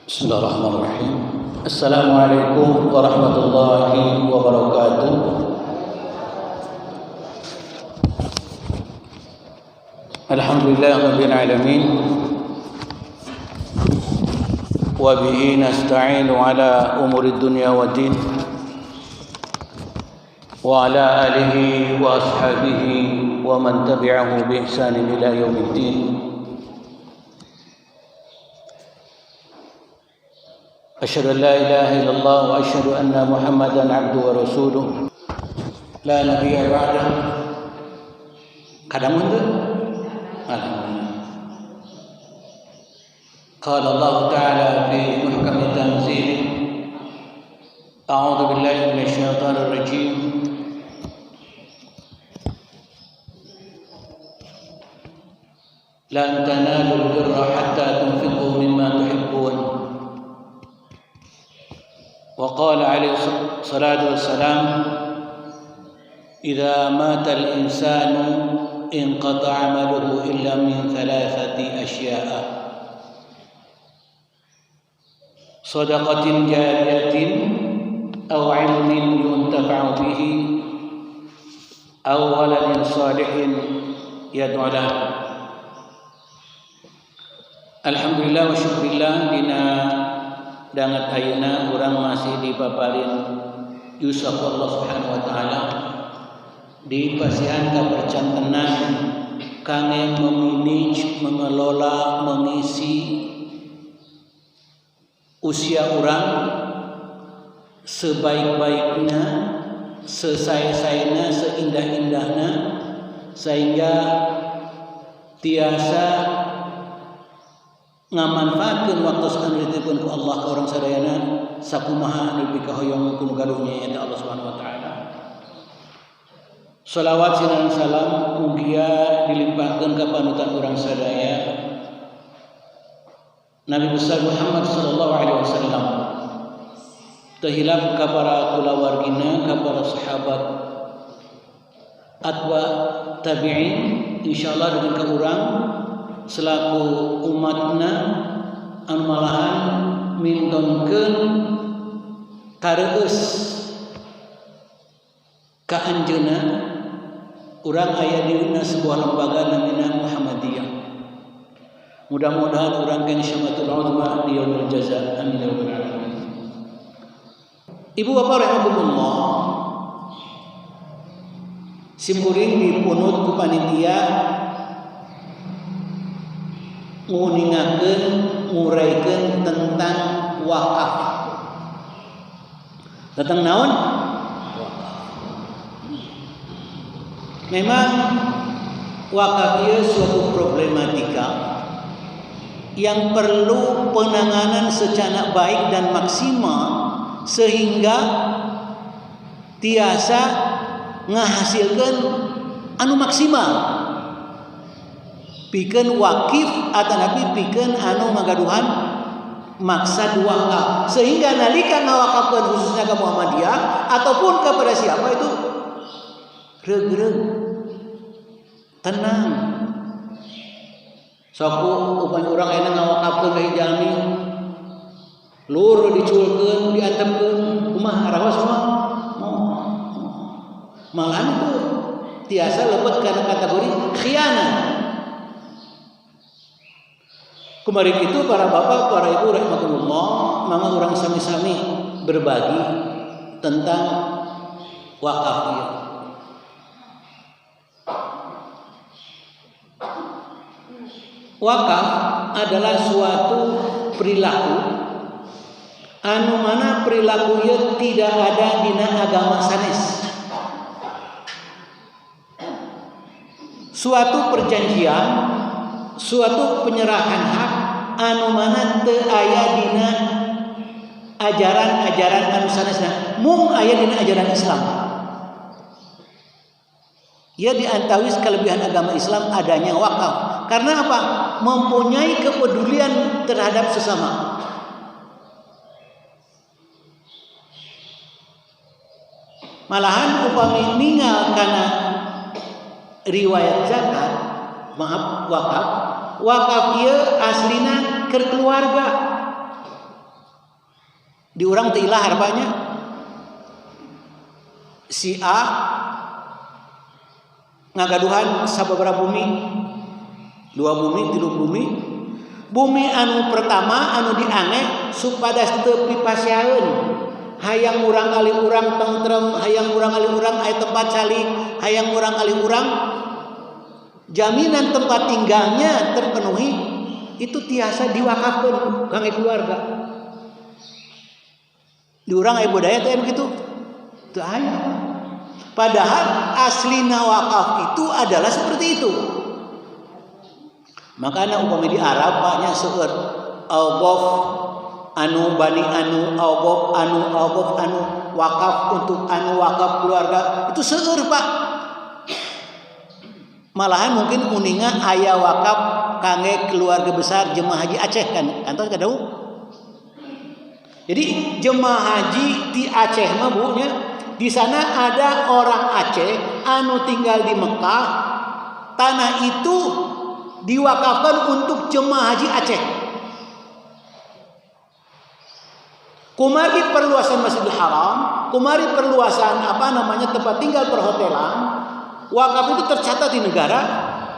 Bismillahirrahmanirrahim. Assalamualaikum warahmatullahi wabarakatuh. Alhamdulillah rabbil alamin. Wa bihi nasta'inu ala umuri dunya waddin. Wa ala alihi wa ashabihi wa man tabi'ahu bi ihsanin ila yaumiddin. أشهد أن لا إله إلا الله وأشهد أن محمدا عبده ورسوله لا نبي بعده. Kadang itu alhamdulillah. قال الله تعالى في محكم تنزيله أعوذ بالله من الشيطان الرجيم. لن تنالوا البر حتى تنفقوا مما تحبون. وقال عليه الصلاة والسلام إذا مات الإنسان انقطع عمله إلا من ثلاثة أشياء: صدقة جارية أو علم ينتفع به أو ولد صالح يدعو له. الحمد لله وشكر الله dina dangat ayeuna urang masih dipaparin yusuf Allah Subhanahu wa taala di pasihan kapercantenan kangge memanage, mengelola, mengisi usia urang sebaik-baiknya, sesae-saena, seindah-indahna sehingga tiasa ngamanfaatkeun waktu anu dititipkeun ku Allah ka urang sadayana sakumaha anu dikahoyong ku nu gaduhnya eta Allah Subhanahu wa taala. Salawat sinan salam mugia dilimpahkeun ka panutan urang sadaya Nabi besar Muhammad sallallahu alaihi wasallam, teu hilap ka para kulawargina, ka para sahabat atwa tabi'in, insyaallah dengan ka urang selaku umatna anu malahan mintonkeun kareueus ka anjeunna urang aya dina sebuah lembaga namina Muhammadiyah. Mudah-mudahan urang kana syamatul uzma di yaumil jaza. Amin ya rabbal alamin. Ibu bapak rahimakumullah, simkuring dipunut ku panitia nguningakeun nguraikeun tentang wakaf. Tentang naon? Wakaf. Memang wakaf ieu suatu problematika yang perlu penanganan secara baik dan maksimal sehingga tiasa ngahasilkeun anu maksimal. Pikeun wakif atanapi pikeun anu ngagaduhan maksad wakaf, sehingga nalika ngawakafkeun khususnya ke Muhammadiyah ataupun kepada siapa itu reug-reug tenang. Sok upami urang ayeuna ngawakafkeun ka jalmi lur diculkeun diantepkeun kumaha arawas mah malahan itu tiasa lebet kana kategori khianat. Kemarin itu para bapak, para ibu rahimakumullah, mangga urang sami-sami berbagi tentang wakaf ieu. Wakaf adalah suatu perilaku anu mana perilaku ieu tidak ada dina agama sanes. Suatu perjanjian, suatu penyerahan hak anu mana teu aya dina ajaran-ajaran anu sanesna, mung aya dina ajaran Islam. Ya diantawis kelebihan agama Islam adanya wakaf. Karena apa? Mempunyai kepedulian terhadap sesama. Malahan upami ningal kana riwayat zakat, maaf wakaf, wakaf ieu aslina keur keluarga. Di urang teu ilahar banyak. Si A ngagaduhan sababaraha bumi, dua bumi, tilu bumi. Bumi anu pertama anu diange supados teu pipaseaeun. Hayang urang kali urang tentrem, hayang urang kali urang aya tempat calik, hayang urang kali urang jaminan tempat tinggalnya terpenuhi, itu tiasa diwakafkeun kangge keluarga. Di urang aya budaya teh begitu. Teu aya. Padahal aslina wakaf itu adalah seperti itu. Makanya upami di Arab banyak seueur awqaf anu bani anu awqaf anu awqaf anu wakaf untuk anu wakaf keluarga itu seueur Pak. Malahan mungkin uninga aya wakaf kangge keluarga besar jemaah haji Aceh kan kantos kadau. Jadi jemaah haji di Aceh mah Bu nya, di sana ada orang Aceh anu tinggal di Mekah, tanah itu diwakafkan untuk jemaah haji Aceh. Kumari perluasan Masjidil Haram, kumari perluasan tempat tinggal perhotelan, wakaf itu tercatat di negara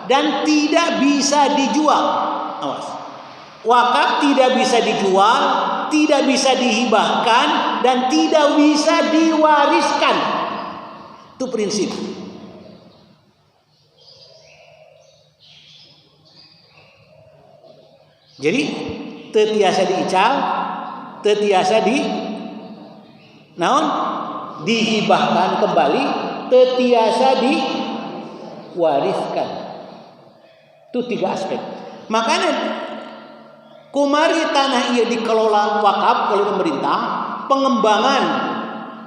dan tidak bisa dijual. Awas. Wakaf tidak bisa dijual, tidak bisa dihibahkan, dan tidak bisa diwariskan. Itu prinsip. Jadi teu tiasa diical, teu tiasa di naon dihibahkan kembali, teu tiasa diwariskan. Itu tiga aspek. Makanya kumari tanah ia dikelola wakaf oleh pemerintah, pengembangan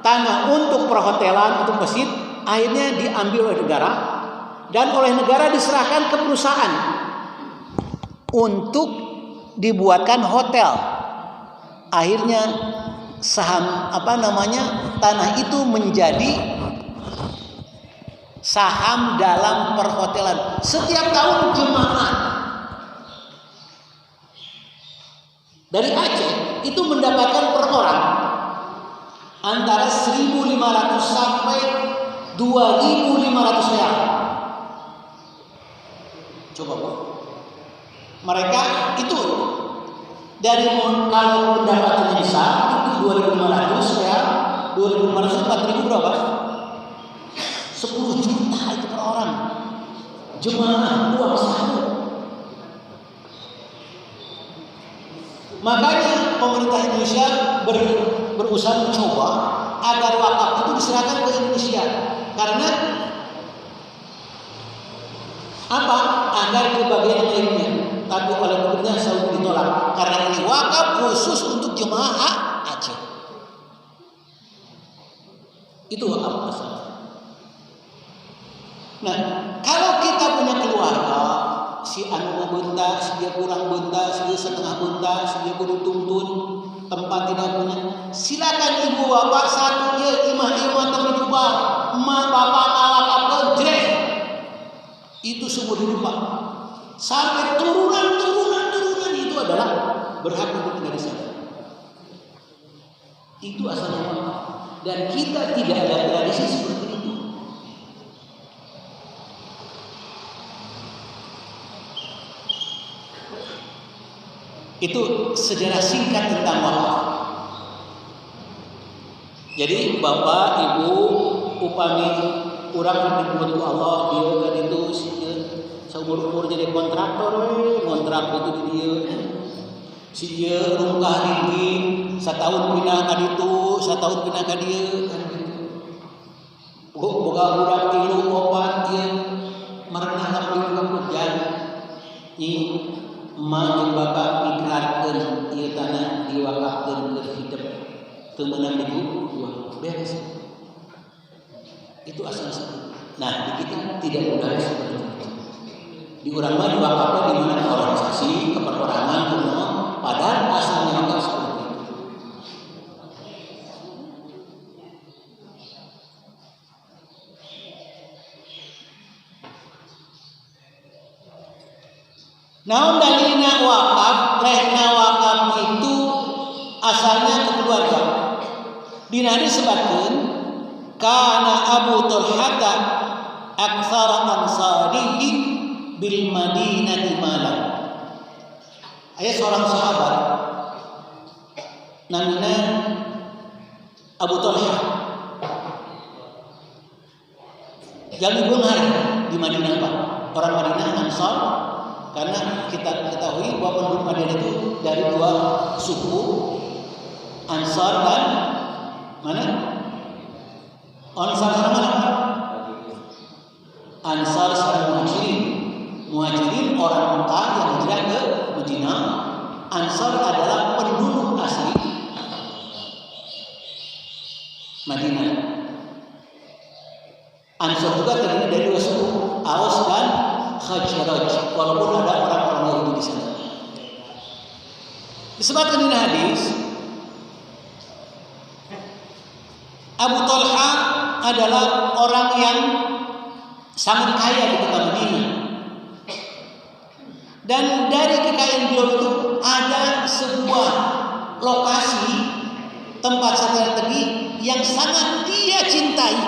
tanah untuk perhotelan, untuk masjid akhirnya diambil oleh negara dan oleh negara diserahkan ke perusahaan untuk dibuatkan hotel. Akhirnya saham tanah itu menjadi saham dalam perhotelan. Setiap tahun jemaah dari Aceh itu mendapatkan per orang antara 1.500 sampai 2.500 real. Coba Bu. Mereka itu dari kalau pendapatannya besar itu 2.500 real, 2.500 4.000 berapa? 10 juta itu per orang. Jemaah uang satu. Makanya pemerintah Indonesia berusaha mencoba agar wakaf itu diserahkan ke Indonesia. Karena apa? Agar kebagian yang lainnya. Tapi oleh pemerintah selalu ditolak. Karena ini wakaf khusus untuk jemaah Aceh. Itu wakaf asal. Nah, kalau kita punya keluarga, si anu bentar, si dia kurang bentar, si dia setengah bentar, si dia kudu tuntun, tempat tidak punya. Silakan ibu bapak satu ye imah-imah teu dijual, emak bapak ngawakafkeun jreh. Itu seumur hidup Pak. Sampai turunan-turunan itu adalah berhak untuk tinggal di sana. Itu asalnya wakaf. Dan kita tidak ada tradisi seperti itu. Itu sejarah singkat tentang wakaf. Jadi bapak, ibu, upami urang dibuat ku Allah, dia kan itu seumur-umur jadi kontraktor, kontrak itu di dia. Si dia rungkah ringking, setahun pindah ka ditu, setahun pindah ka dieu kan gitu. Boga budak tilu opat ieu merenah lamun kapujan. Nyi emak jeung bapak ikrarkeun ieu tanah diwakafkeun keur hidup. Teu meunang dijual, beres. Itu asal seperti. Nah, di kita tidak mudah seperti itu. Di urang mah diwakafkeun di mana organisasi, keperorangan, kumaha, padahal asalnya wakaf seperti itu. Naon dalilna wakaf? Lehna wakaf itu Asalnya ke keluarga. Dina disebutkeun kana Abu Talhata aktsara ansarihi bil Madinati malan. Aya seorang sahabat namanya Abu Talha. Jalmi beunghar di Madinah, Pak. Orang Madinah Ansar, karena kita ketahui bahwa penduduk Madinah itu dari dua suku, Ansar dan mana? Ansar sama mana? Ansar sama Muhajirin. Muhajirin orang Mekah yang hijrah ke Madinah. Ansar adalah penduduk asli Madinah. Ansar juga terdiri dari dua suku, Aus dan Khazraj, walaupun ada orang-orang Yahudi di sana. Disebutkan di hadis, Abu Talha adalah orang yang sangat kaya di kota Madinah. Dan dari kekayaan beliau itu ada sebuah lokasi tempat strategi yang sangat dia cintai,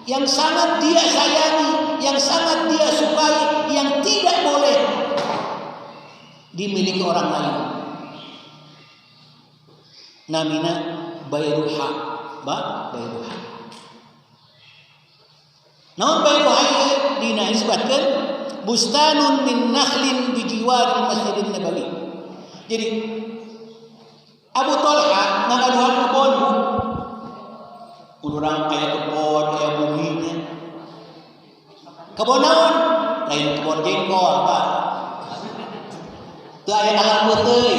yang sangat dia sayangi, yang sangat dia sukai, yang tidak boleh dimiliki orang lain. Namina Bayruha, Bayruha. Naon Bayruha ieu dina disebutkeun bustanun min nakhlin bi jiwaril Masjidin Nabawi. Jadi Abu Talha ngagaduhan kebon, Bu. Urang aya kebon, aya buminya. Kebon naon? Lain kebon jengkol, Pak. Teu aya kahal peuteuy.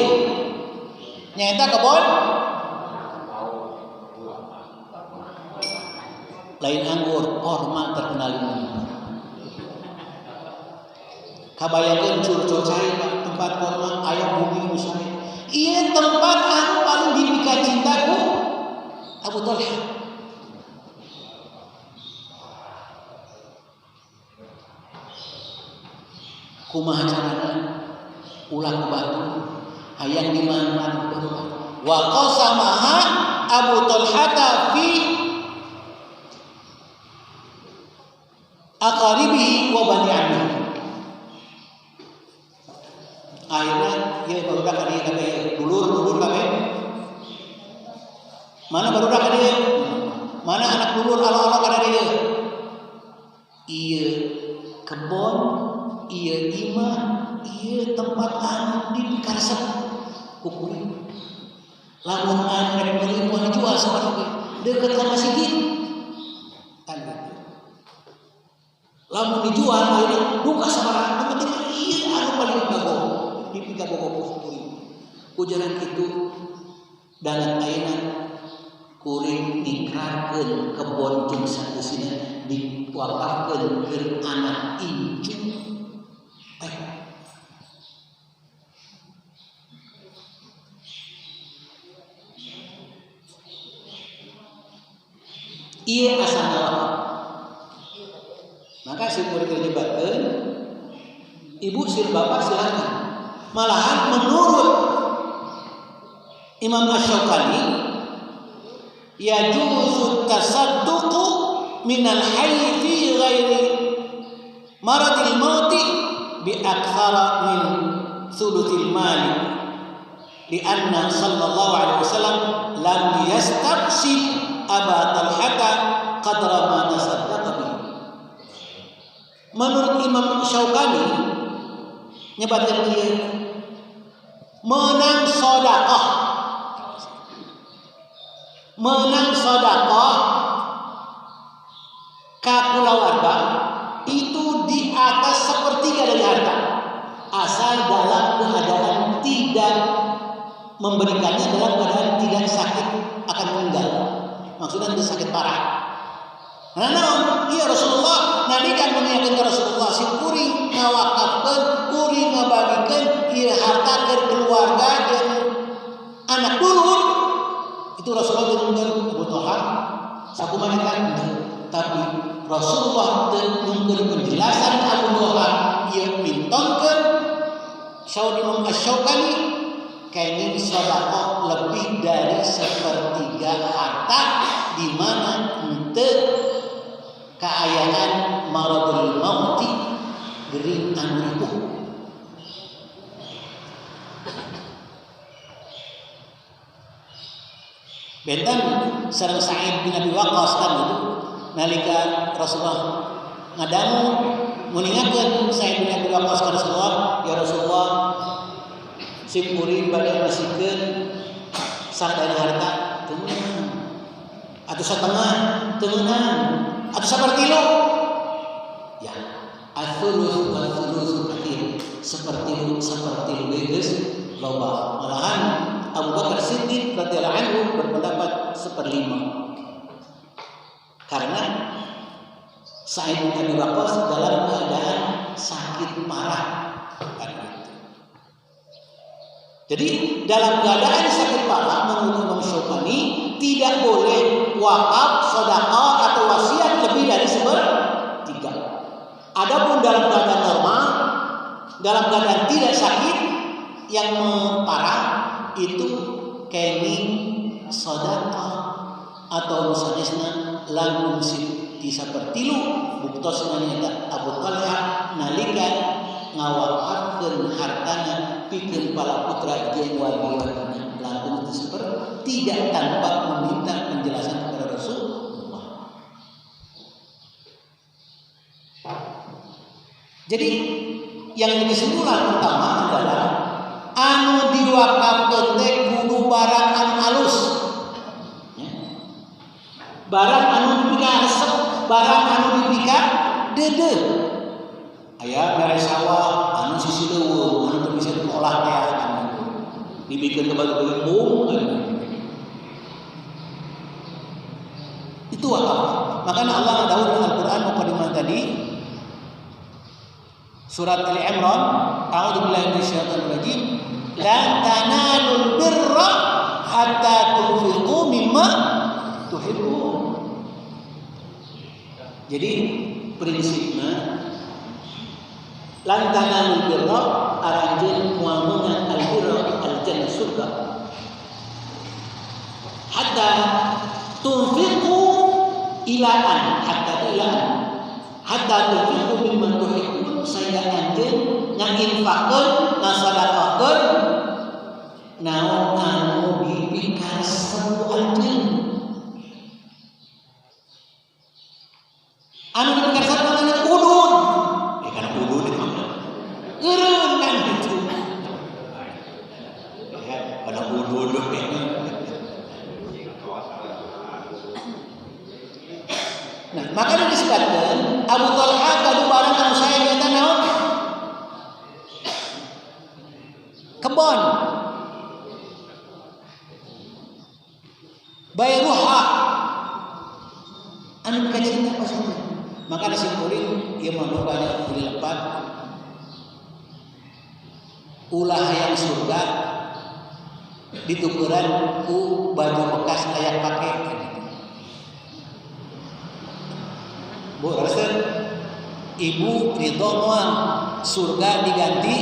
Nyaeta kebon lain anggur, korma terkenal di mana. Kabayangkeun curcol cai, Pak, tempat korma aya bumi nu sae. Ieu tempat anu paling dipika cinta ku Abu Talha. Kumaha carana ulah ku batu hayang dimanfaatkeun ku batu. Wa qasamaha Abu Talha fi aqaribihi wa bani ammihi. Akhirnya ieu barudak ka dieu kabeh, dulur-dulur kabeh. Mana barudak ka dieu? Mana anak dulur alo-alo ka dieu? Ieu kebon, ieu imah, ieu tempat anu dipikaresep ku kuring. Lamun anu rek meuli moal dijual sabaraha oge, deukeut ka masjid. Kan gitu. Lamun dijual ayeuna duka sabaraha, nu penting ieu anu paling bago dipikabogo ku kuring. Ku jalan kitu dangan ayeuna kuring nikrarkeun kebon jeung saeusina diwakafkeun keur anak incu. Ieu asalna wakaf. Maka si murid terjebakkeun, ibu sir bapak silakan. Malahan menurut Imam Asy-Syaukani, yajuzu tasadduqu minal hayy fi ghairi maradil mauti bi aktsara min thuluthil mali li'anna sallallahu alaihi wasallam lam yastabshir Aba Talhata qadra ma tasaddaqa bihi. Menurut Imam Syaukani nyebatkeun ieu menang sedekah. Menang sedekah ka kulawarga itu di atas sepertiga dari harta, asal dalam keadaan tidak memberikannya dalam keadaan tidak sakit akan meninggal. Maksudnya tidak sakit parah. Nah, naon? Iya Rasulullah, nalika menyakeun ka Rasulullah si kuring ngawakafkeun, kuring ngabagikeun ieu harta ke keluarga jeung anak dulur. Itu Rasulullah teu Abu Talha sakumaha eta? Tapi Rasulullah teu nungkeun penjelasan Abu Talha ieu mintonkeun saur Imam Asy-Syaukani Kenging sedekah lebih dari sepertiga harta di mana henteu kaayaan maradul mauti gering anu ripuh. Benten sareng Sa'id bin Abi Waqqas kan gitu. Nalika Rasulullah ngadangu nguningakeun Sa'id bin Abi Waqqas ka Rasulullah, ya Rasulullah sim kuring bade masikeun sadaya harta teu meunang atau setengah teu meunang atau sapertilu, ya ats-tsulus wa tsulus katsir, sepertilu sepertilu geus loba. Malahan Abu Bakar Siddiq radhiyallahu anhu berpendapat seperlima, karena Sa'id bin Abi Waqqas dalam keadaan sakit parah. Jadi dalam keadaan sakit parah menurut Imam Syaukani tidak boleh wakaf, sedekah atau wasiat lebih dari sepertiga. Adapun dalam keadaan normal, dalam keadaan tidak sakit yang parah itu kenging sedekah atau misalnya langkung di sapertilu buktosna nyaeta Abu Talha nalika ngawakafkeun hartana pikeun para putra jeung wargi-wargina langkung di sepertiga tanpa meminta penjelasan kepada Rasulullah. Jadi yang jadi kesimpulan pertama adalah anu diwakafkeun teh kudu barang anu alus. Barang anu dipika resep, barang anu dipika deudeuh. Aya mere sawah anu sisi leuweung anu teu bisa diolah teh kan. Dibikeun ke batu bung kan. Itu wakaf. Makanya Allah ngadaun Al-Qur'an mukadimah tadi surat Ali Imran, a'udzu billahi minasyaitonir rajim, lan tanalul birra hatta tunfiqu mimma tuhibbun. Jadi prinsipnya lan tanalul birra aranjeun moal meunang al birra al jannah surga hatta tunfiqu ilaan, hatta itu ilaan, hatta tunfiqu mimma tuhibbun, sehingga anjeun ngainfakkeun ngasadaqahkeun naon anu dipikaresep ku anjeun. Anu dipikaresep namanya udud, ya kan udud itu eureun kan gitu ya, pada udud. Nah, makanya disebutkan Abu Talha gaduh barang anu sae nyaeta naon? Kebon. Bayruha. Anu kacinta maksudnya. Maka nasi kuring ieu mah boga beli lepat. Ulah hayang surga ditukuran ku baju bekas layak pakai. Bu, rasa ibu ridho moal surga diganti.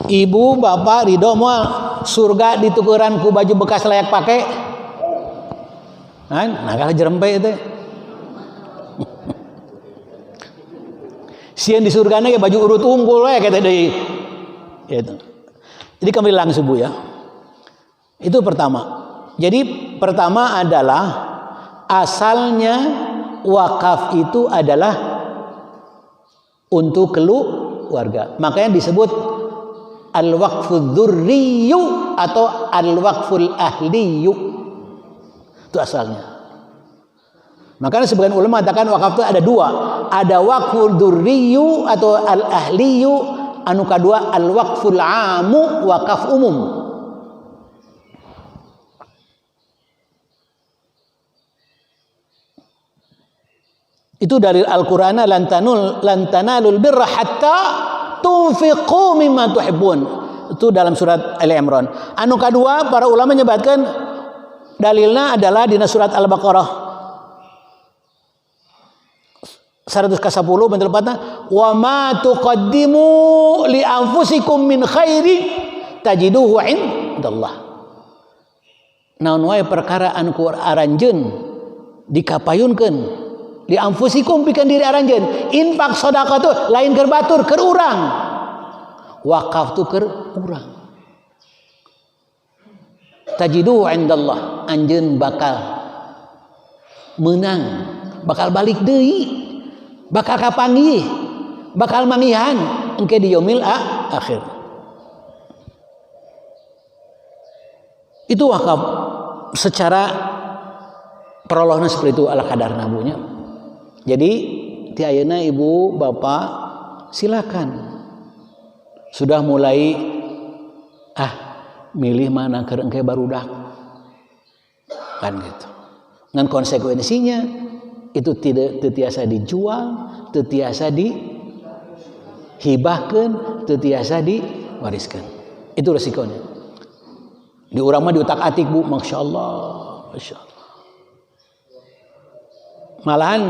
Ibu bapak ridho moal surga ditukuran ku baju bekas layak pakai. Nah, kalau jerempe itu. Sieun di surgana ya baju urut unggul we kata deui. Gitu. Jadi kembali langsung Bu ya. Itu pertama. Jadi pertama adalah asalnya wakaf itu adalah untuk keluarga. Makanya disebut al-waqfud dzurriyyu atau al-waqful ahliyyu. Itu asalnya. Makanya sebagian ulama mengatakan wakaf itu ada dua. Ada waqful dzurriyyu atau al-ahliyyu, anu kadua al-waqful amu, wakaf umum. Itu dari Al-Qur'an, lan tanalul birra hatta tunfiqu mimma tuhibbun. Itu dalam surat Ali Imran. Anu kadua para ulama menyebutkan dalilnya adalah dina surat Al-Baqarah 1 110 bentuk lepatna wa ma tuqaddimu li anfusikum min khairin tajiduhu indallah. Naon wae perkara anu ku aranjeun dikapayunkeun li anfusikum pikeun diri aranjeun. Infak sedekah tuh lain keur batur, keur urang. Wakaf tuh keur urang. Tajiduhu indallah, anjeun bakal menang, bakal balik deui, bakal kapanggih, bakal manggihan engke di yaumil akhir. Itu wakaf secara perolohna seperti itu ala kadar nabunya. Jadi ti ayeuna ibu bapak silakan sudah mulai milih mana keur engke barudak kan gitu. Ngan konsekuensinya itu tidak teu tiasa dijual, teu tiasa dihibahkeun, teu tiasa diwariskeun. Itu resikonya. Di urang mah diutak-atik Bu, Masya Allah, Masya Allah. Malahan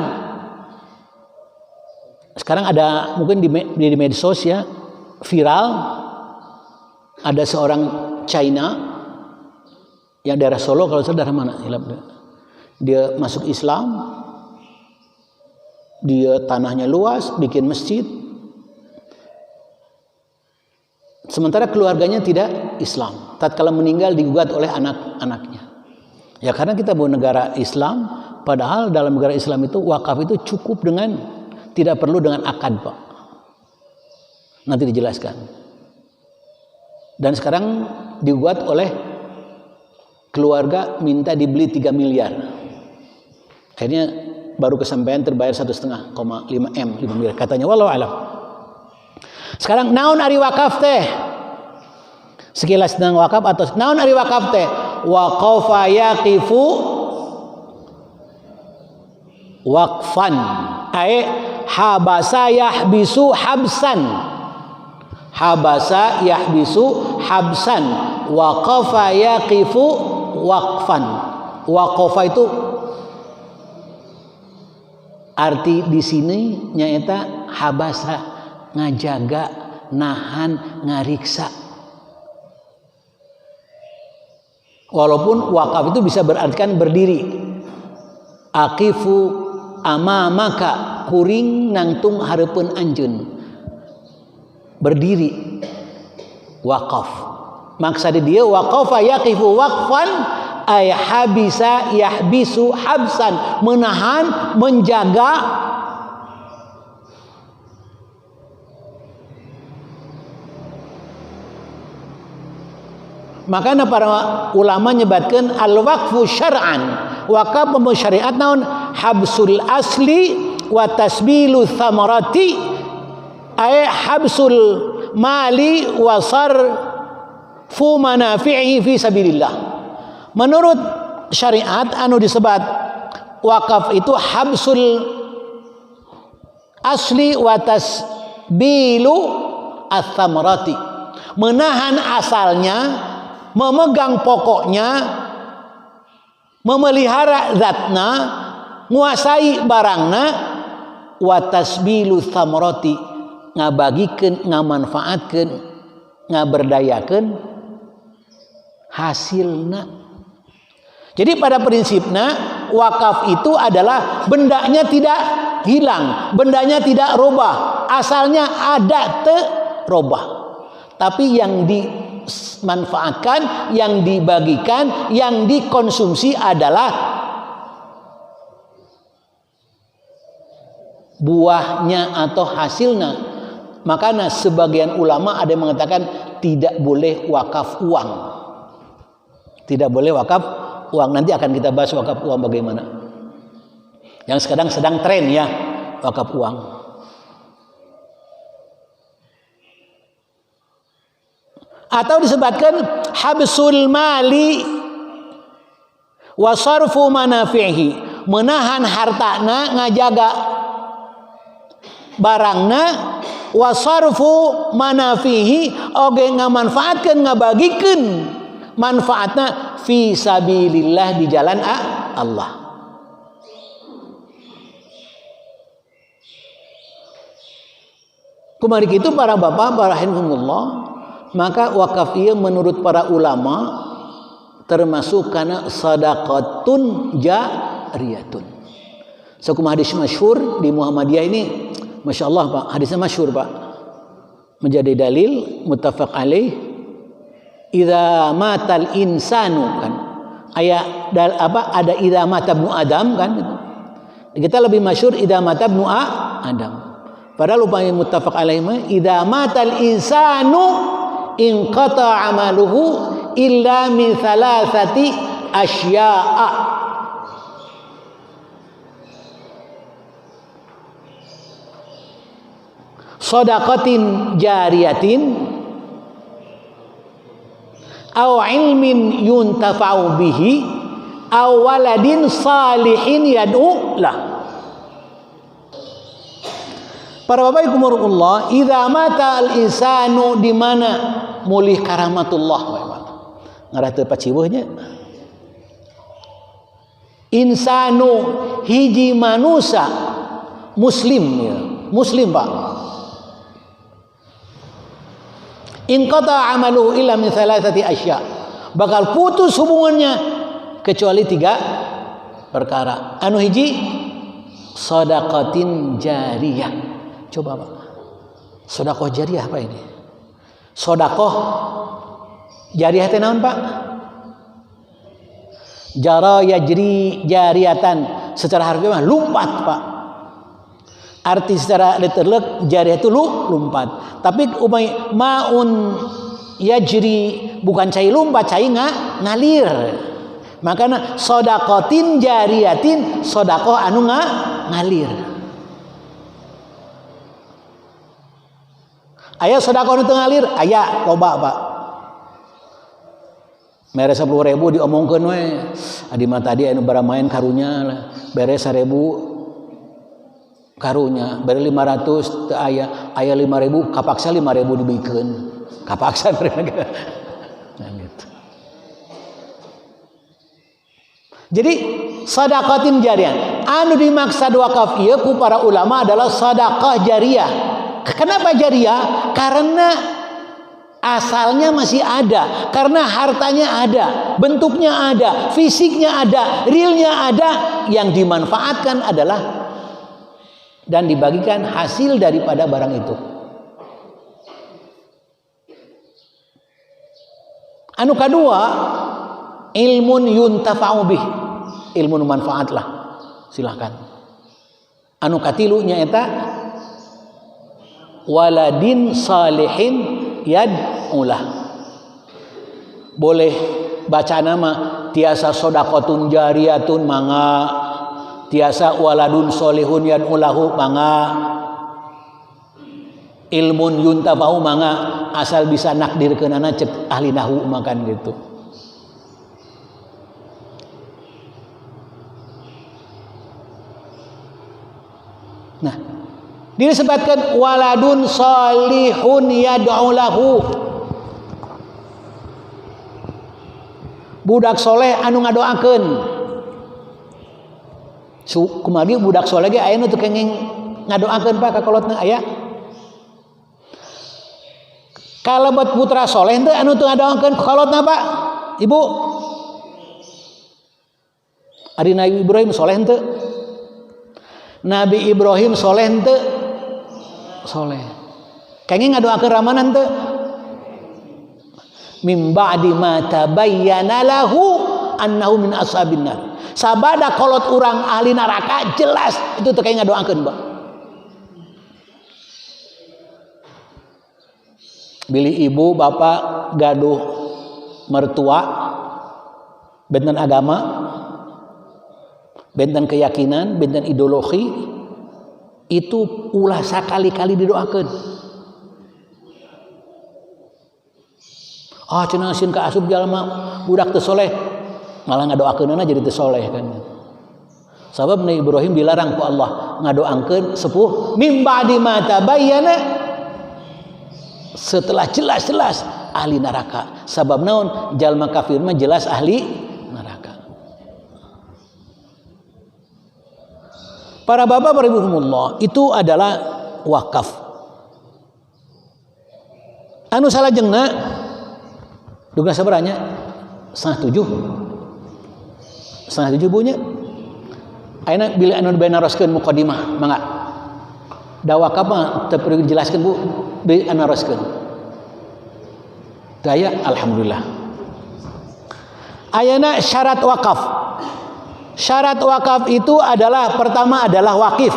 sekarang ada mungkin di medsos ya, viral ada seorang China yang daerah Solo kalau saya daerah mana dia masuk Islam, dia tanahnya luas, bikin masjid. Sementara keluarganya tidak Islam. Tatkala meninggal digugat oleh anak-anaknya. Ya karena kita bawa negara Islam, padahal dalam negara Islam itu wakaf itu cukup dengan tidak perlu dengan akad, Pak. Nanti dijelaskan. Dan sekarang digugat oleh keluarga minta dibeli 3 miliar. Akhirnya baru kesampaian terbayar 1,5 M, 5 miliar katanya, wallahu alam. Sekarang naon ari wakaf teh? Sekilas tentang wakaf atau naon ari wakaf teh? Waqafa yaqifu waqfan. Ai habasa yahbisu habsan. Habasa yahbisu habsan. Waqafa yaqifu waqfan. Waqafa itu arti di sini nyaeta habasa, ngajaga, nahan, ngariksa. Walaupun wakaf itu bisa berartikan berdiri. Aqifu amamaka, kuring nangtung hareupeun anjeun. Berdiri wakaf. Maksud dia waqafa yaqifu waqfan ay habisa yahbisu habsan, menahan, menjaga. Makanya para ulama nyebatkan al-waqfu syar'an, wakaf syariat naon habsul asli wa tasbilu thamarati ay habsul mali wa sarfu manafi'i fi sabilillah. Menurut syariat anu disebut wakaf itu habsul asli wa tasbilu ats-thamarati, menahan asalnya, memegang pokoknya, memelihara zatna, nguasai barangna, wa tasbilu thamarati, ngabagikeun, ngamanfaatkeun, ngaberdayakeun hasilna. Jadi pada prinsipnya wakaf itu adalah bendanya tidak hilang, bendanya tidak robah, asalnya ada terobah. Tapi yang dimanfaatkan, yang dibagikan, yang dikonsumsi adalah buahnya atau hasilnya. Makanya sebagian ulama ada yang mengatakan tidak boleh wakaf uang. Tidak boleh wakaf uang. Nanti akan kita bahas wakaf uang bagaimana. Yang sekarang sedang tren ya, wakaf uang. Atau disebutkan habsul mali wa sarfu manafihi, menahan hartana, ngajaga barangna, wa sarfu manafihi oge ngamanfaatkeun, ngabagikeun manfaatna fi sabilillah, di jalan Allah. Kumari kitu para bapak, para rahimakumullah, maka wakaf ieu menurut para ulama termasuk karena sadaqatun jariyatun. Sakumaha hadis masyhur di Muhammadiyah ini, Masya Allah Pak, hadisnya masyhur Pak, menjadi dalil muttafaq alaih. Idza matal insanu kan, ayat apa ada idza mata ibnu Adam kan gitu. Kita lebih masyhur idza mata ibnu Adam. Padahal upaya muttafaq alaih mah idza matal insanu inqata amaluhu illa min thalathati asya'a. Shadaqatin jariyatin aw ilmin yuntafa'u bihi aw waladin salihin yad'u lah. Para bapak ibu Allah, idza mata al insanu, di mana mulih karamatullah ngarah teu paciweuh nya. Insanu hiji manusia muslim ya, muslim Pak. Inqata amaluhu illa min thalathati asya. Bakal putus hubungannya kecuali tiga perkara. Anu hiji shadaqatin jariyah. Coba Pak. Sedekah jariyah apa ini? Sedekah jariyah teh naon Pak? Jara yajri jariyatan. Secara harfiah mah lumpat Pak. Arti secara letterlek jariyah itu lumpat. Tapi umai maun yajri bukan cai lumpat, cai ngalir. Makanya sodakotin jariyatin, sodakoh anu ngalir. Aya sodakoh nu teu ngalir, aya loba Pak. Mere 10.000 diomongkeun we. Adi mah tadi anu baramaen karunya lah. Bere 1.000 karunya, bere 500 teu aya, aya 5.000 kapaksa 5.000 dibikeun. Kapaksa mereka. Nah, gitu. Jadi sadaqatin jariyah. Anu dimaksud wakaf ieu ku para ulama adalah sadaqah jariyah. Kenapa jariyah? Karena asalnya masih ada, karena hartanya ada, bentuknya ada, fisiknya ada, realnya ada, yang dimanfaatkan adalah dan dibagikan hasil daripada barang itu. Anu kedua, ilmun yuntafa'u bih, ilmu manfaat lah, silahkan. Anu katilu nyaeta waladin salihin yad'ulah. Boleh baca nama tiasa sodaqatun jariyatun manga, tiasa waladun solihun yad'ulahu manga, ilmun yuntafa'u manga, asal bisa nakdirkeunana cek ahli nahwu makan gitu. Nah, disebutkan waladun solihun yad'ulahu, budak soleh anu ngadoakeun. Kumaha budak soleh ge aya nu teu kenging ngadoakeun Pak ka kolotna aya. Kalebet putra soleh teu anu teu ngadoakeun kolotna Pak? Ibu. Ari Nabi Ibrahim soleh teu? Nabi Ibrahim soleh teu? Soleh. Kenging ngadoakeun ramana teu? Mim ba'di ma tabayyana lahu annahu min ashabin nar. Sabada kolot urang ahli neraka jelas itu teu kenging ngadoakeun Pak. Bilih ibu bapak gaduh mertua benten agama, benten keyakinan, benten ideologi, itu ulah sakali-kali didoakeun. Ah cenah sieun ka asup jalma budak teu soleh, malah ngadoakeunana jadi teu soleh kan. Sabab Nabi Ibrahim dilarang ku Allah ngadoakeun sepuh mim ba'di ma tabayyana, setelah jelas-jelas ahli neraka. Sabab naon? Jalma kafir mah jelas ahli neraka. Para bapak, para ibu, itu adalah wakaf. Anu salajengna duga sabaranya 6:30. 6:30 bunya. Ayeuna bilih anu bade naroskeun mukadimah mangga. Da wakaf mah teu perlu dijelaskeun Bu, bilih anu naroskeun. Daya alhamdulillah. Ayeuna syarat wakaf. Syarat wakaf itu adalah pertama adalah wakif.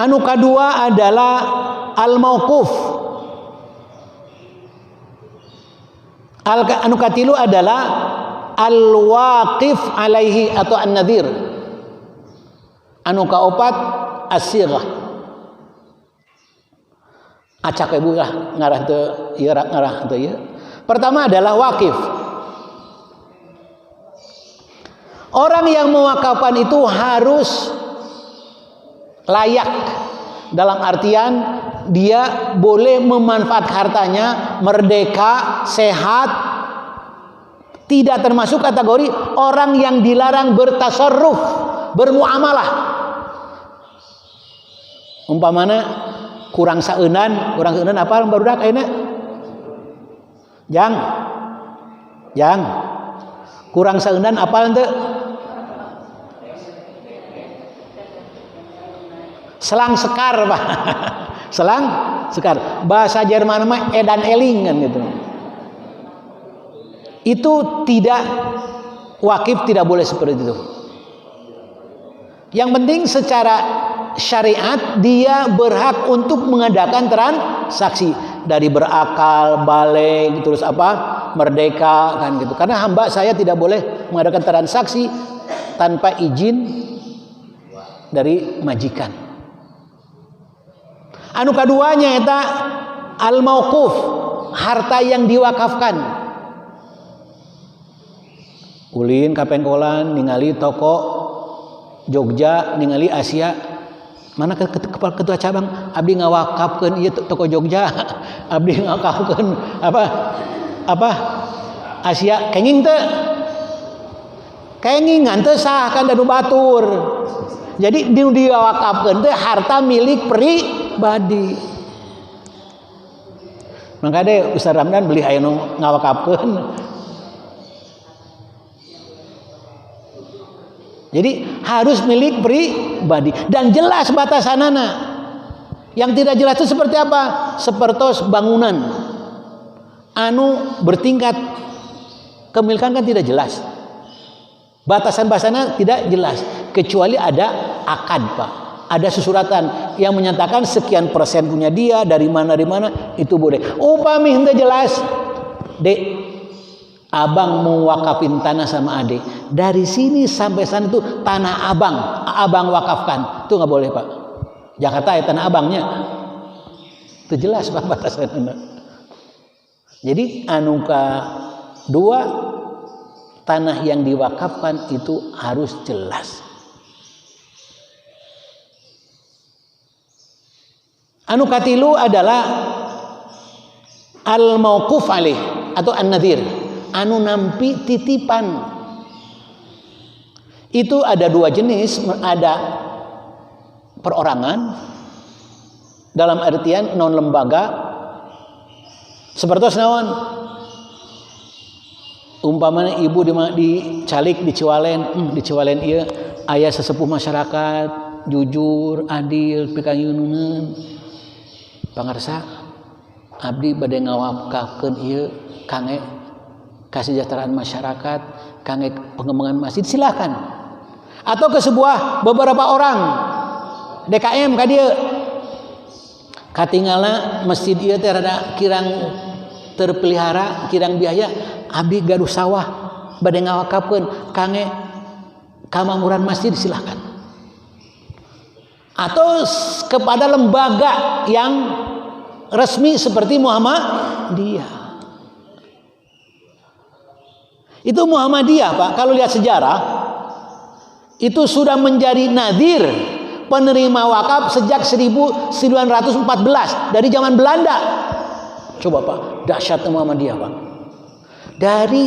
Anu kedua adalah al-mauquf. Anu katilu adalah al-waqif alaihi atau an-nadhir. Anu kaopat as-sighah. Acak ibu lah ngarah teu ieu ngarah teu ieu. Pertama adalah wakif. Orang yang mewakafkan itu harus layak, dalam artian dia boleh memanfaatkan hartanya, merdeka, sehat, tidak termasuk kategori orang yang dilarang bertasarruf, bermuamalah. Umpamana kurang saeunan apa barudak ayeuna? Jang. Jang. Kurang saeunan apa henteu? Selang sekar, Pak. Selang sekar. Bahasa Jerman mah edan eling kan gitu. Itu tidak, wakif tidak boleh seperti itu. Yang penting secara syariat dia berhak untuk mengadakan transaksi dari berakal, baligh, terus apa? Merdeka kan gitu. Karena hamba saya tidak boleh mengadakan transaksi tanpa izin dari majikan. Anu kaduanya eta al-mauquf, harta yang diwakafkan. Ulin kapengkolan ningali toko Jogja, ningali Asia. Mana ketua cabang? Abdi ngawakafkeun ieu toko Jogja. Abdi ngawakafkeun apa? Apa? Asia kenging teu? Kengingan teu sah kan danu batur. Jadi diwakafkeun teh harta milik pribadi. Maka deh Ustaz Ramdan beli aya nu ngawakafkeun. Jadi harus milik pribadi dan jelas batasanana. Yang tidak jelas itu seperti apa? Sepertos bangunan anu bertingkat kemilikan kan tidak jelas. Batasan-batasannya tidak jelas kecuali ada akad, Pak. Ada susuratan yang menyatakan sekian persen punya dia, dari mana itu boleh. Upami henteu jelas, Dek, abang mau wakafin tanah sama adik. Dari sini sampai sana itu tanah abang, abang wakafkan. Itu nggak boleh, Pak. Jakarta ya tanah abangnya. Itu jelas Pak batasannya. Jadi anuka dua, tanah yang diwakafkan itu harus jelas. Anu katilu adalah al-mauquf alaih atau an-nadhir. Anu nampi titipan. Itu ada dua jenis, ada perorangan dalam artian non lembaga seperti naon umpamanya ibu di calik di Ciwalen, di Ciwalen ieu aya sesepuh masyarakat jujur, adil, pikayununeun. Pangarsa abdi bade ngawakafkeun ieu kangge kesejahteraan masyarakat, kangge pengembangan masjid, silakan. Atau ke sebuah beberapa orang DKM ka dieu katingalna masjid ieu teh rada kirang terpelihara, kirang biaya, abdi gaduh sawah bade ngawakafkeun kangge kamakmuran masjid, silakan. Atau kepada lembaga yang resmi seperti Muhammadiyah. Itu Muhammadiyah, Pak, kalau lihat sejarah itu sudah menjadi nadir penerima wakaf sejak 1914 dari zaman Belanda. Coba, Pak, dahsyat Muhammadiyah, Pak. Dari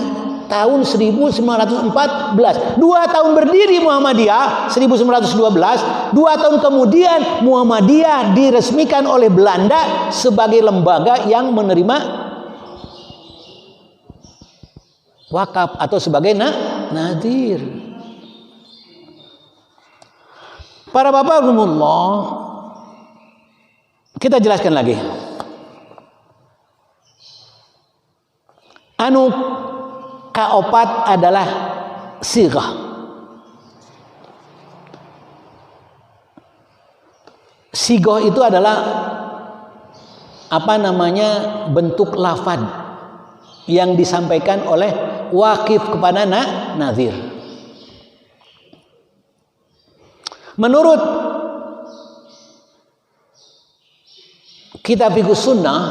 tahun 1914. 2 tahun berdiri Muhammadiyah 1912, 2 tahun kemudian Muhammadiyah diresmikan oleh Belanda sebagai lembaga yang menerima wakaf atau sebagai nadir. Para bapak rahimahullah, kita jelaskan lagi. Anu kaopat adalah sighah. Sighah itu adalah apa namanya, bentuk lafad yang disampaikan oleh wakif kepada nazir. Menurut kitab Fiqh Sunnah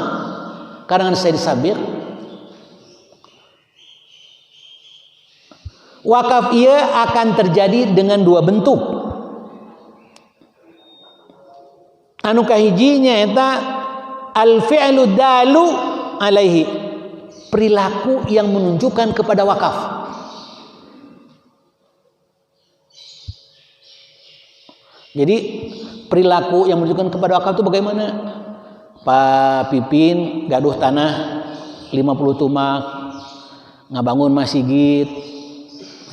karangan Sayyid Sabiq, wakaf ia akan terjadi dengan 2 bentuk. Anu kahiji nyaeta al-fi'lu dalu alaihi, perilaku yang menunjukkan kepada wakaf. Jadi perilaku yang menunjukkan kepada wakaf itu bagaimana? Pak Pipin gaduh tanah 50 tumak, ngabangun masjid,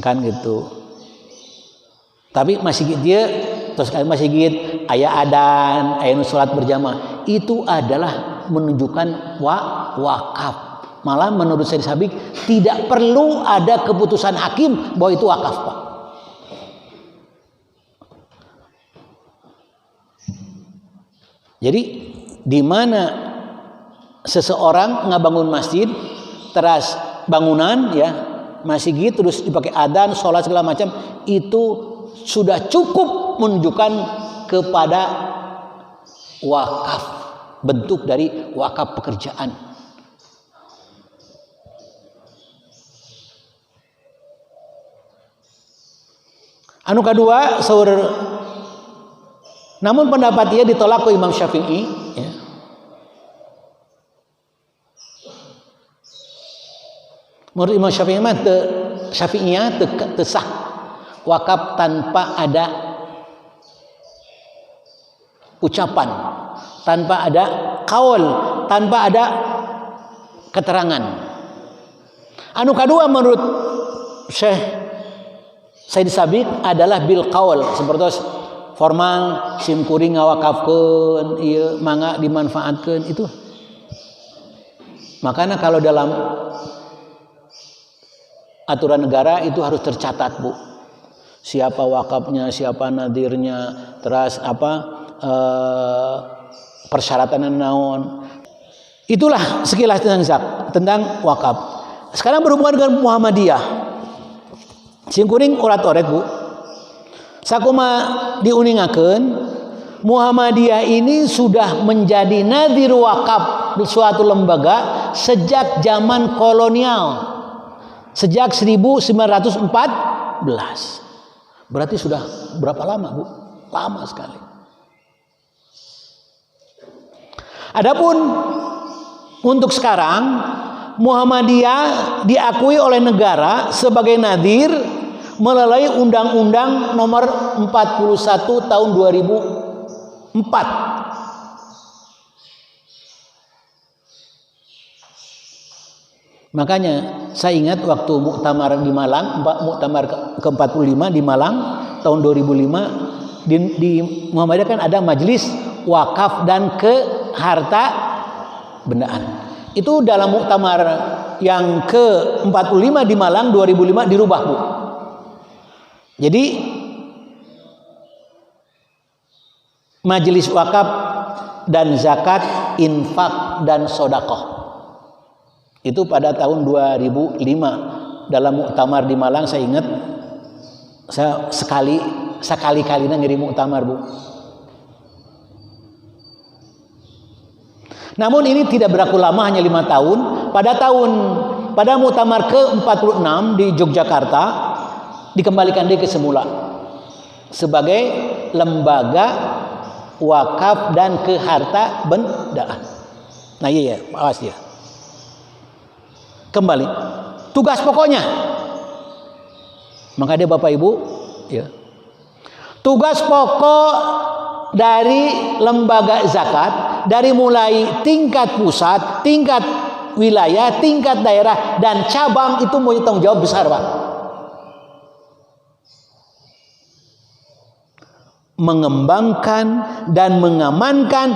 kan gitu. Tapi masjid dia terus masjid aya adan, aya nu salat berjamaah, itu adalah menunjukkan wakaf. Malah menurut Sayyid Sabiq tidak perlu ada keputusan hakim bahwa itu wakaf, Pak. Jadi di mana seseorang ngabangun masjid, teras bangunan ya, masjid terus dipakai adzan, sholat segala macam, itu sudah cukup menunjukkan kepada wakaf, bentuk dari wakaf pekerjaan. Anu kedua, namun pendapat ia ditolak oleh Imam Syafi'i. Ya. Menurut Imam Syafi'i mah Syafi'iyah teu sah wakaf tanpa ada ucapan, tanpa ada kaul, tanpa ada keterangan. Anu kedua menurut Syekh Sayyid Sabiq adalah bil qaul, seperti formal sim kuring ngawakafkeun ieu mangga dimanfaatkeun itu. Makanya kalau dalam aturan negara itu harus tercatat, Bu. Siapa wakafnya, siapa nadirnya, terus apa persyaratan naon. Itulah sekilas tentang tentang wakaf. Sekarang berhubungan dengan Muhammadiyah. Singkuring urat orek, Bu. Sakuma diuningakeun, Muhammadiyah ini sudah menjadi nadir wakaf suatu lembaga sejak zaman kolonial. Sejak 1914. Berarti sudah berapa lama, Bu? Lama sekali. Adapun untuk sekarang Muhammadiyah diakui oleh negara sebagai nadir melalui Undang-Undang Nomor 41 Tahun 2004. Makanya saya ingat waktu muktamar di Malang, muktamar ke-45 di Malang tahun 2005 di Muhammadiyah kan ada majelis wakaf dan keharta bendaan. Itu dalam muktamar yang ke-45 di Malang 2005 dirubah, Bu. Jadi majelis wakaf dan zakat, infak dan sodakoh. Itu pada tahun 2005 dalam muktamar di Malang. Saya ingat saya sekali-kalinya ngirim muktamar, Bu. Namun ini tidak berlaku lama, hanya 5 tahun. Pada muktamar ke-46 di Yogyakarta dikembalikan dia ke semula sebagai lembaga wakaf dan keharta bendaan. Nah iya ya, awas ya. Kembali. Tugas pokoknya. Maka dia Bapak Ibu, ya. Tugas pokok dari lembaga zakat dari mulai tingkat pusat, tingkat wilayah, tingkat daerah dan cabang itu punya tanggung jawab besar, Pak. Mengembangkan dan mengamankan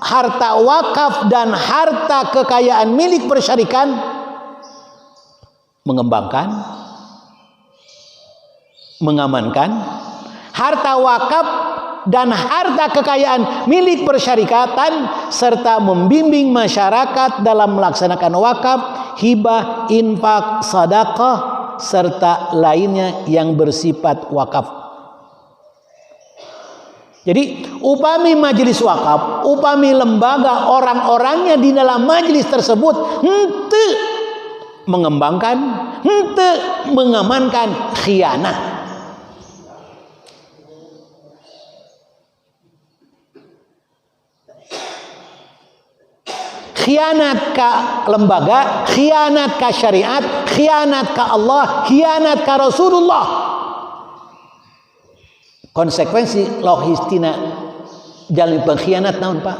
harta wakaf dan harta kekayaan milik persyarikan, mengembangkan, mengamankan harta wakaf dan harta kekayaan milik persyarikatan serta membimbing masyarakat dalam melaksanakan wakaf, hibah, infak, sedekah serta lainnya yang bersifat wakaf. Jadi upami majelis wakaf, upami lembaga orang-orangnya di dalam majelis tersebut henteu mengembangkan, henteu mengamankan, khianat. Khianat ke lembaga, khianat ke syariat, khianat ke Allah, khianat ke Rasulullah. Konsekuensi logistina jalan pengkhianat naon, Pak?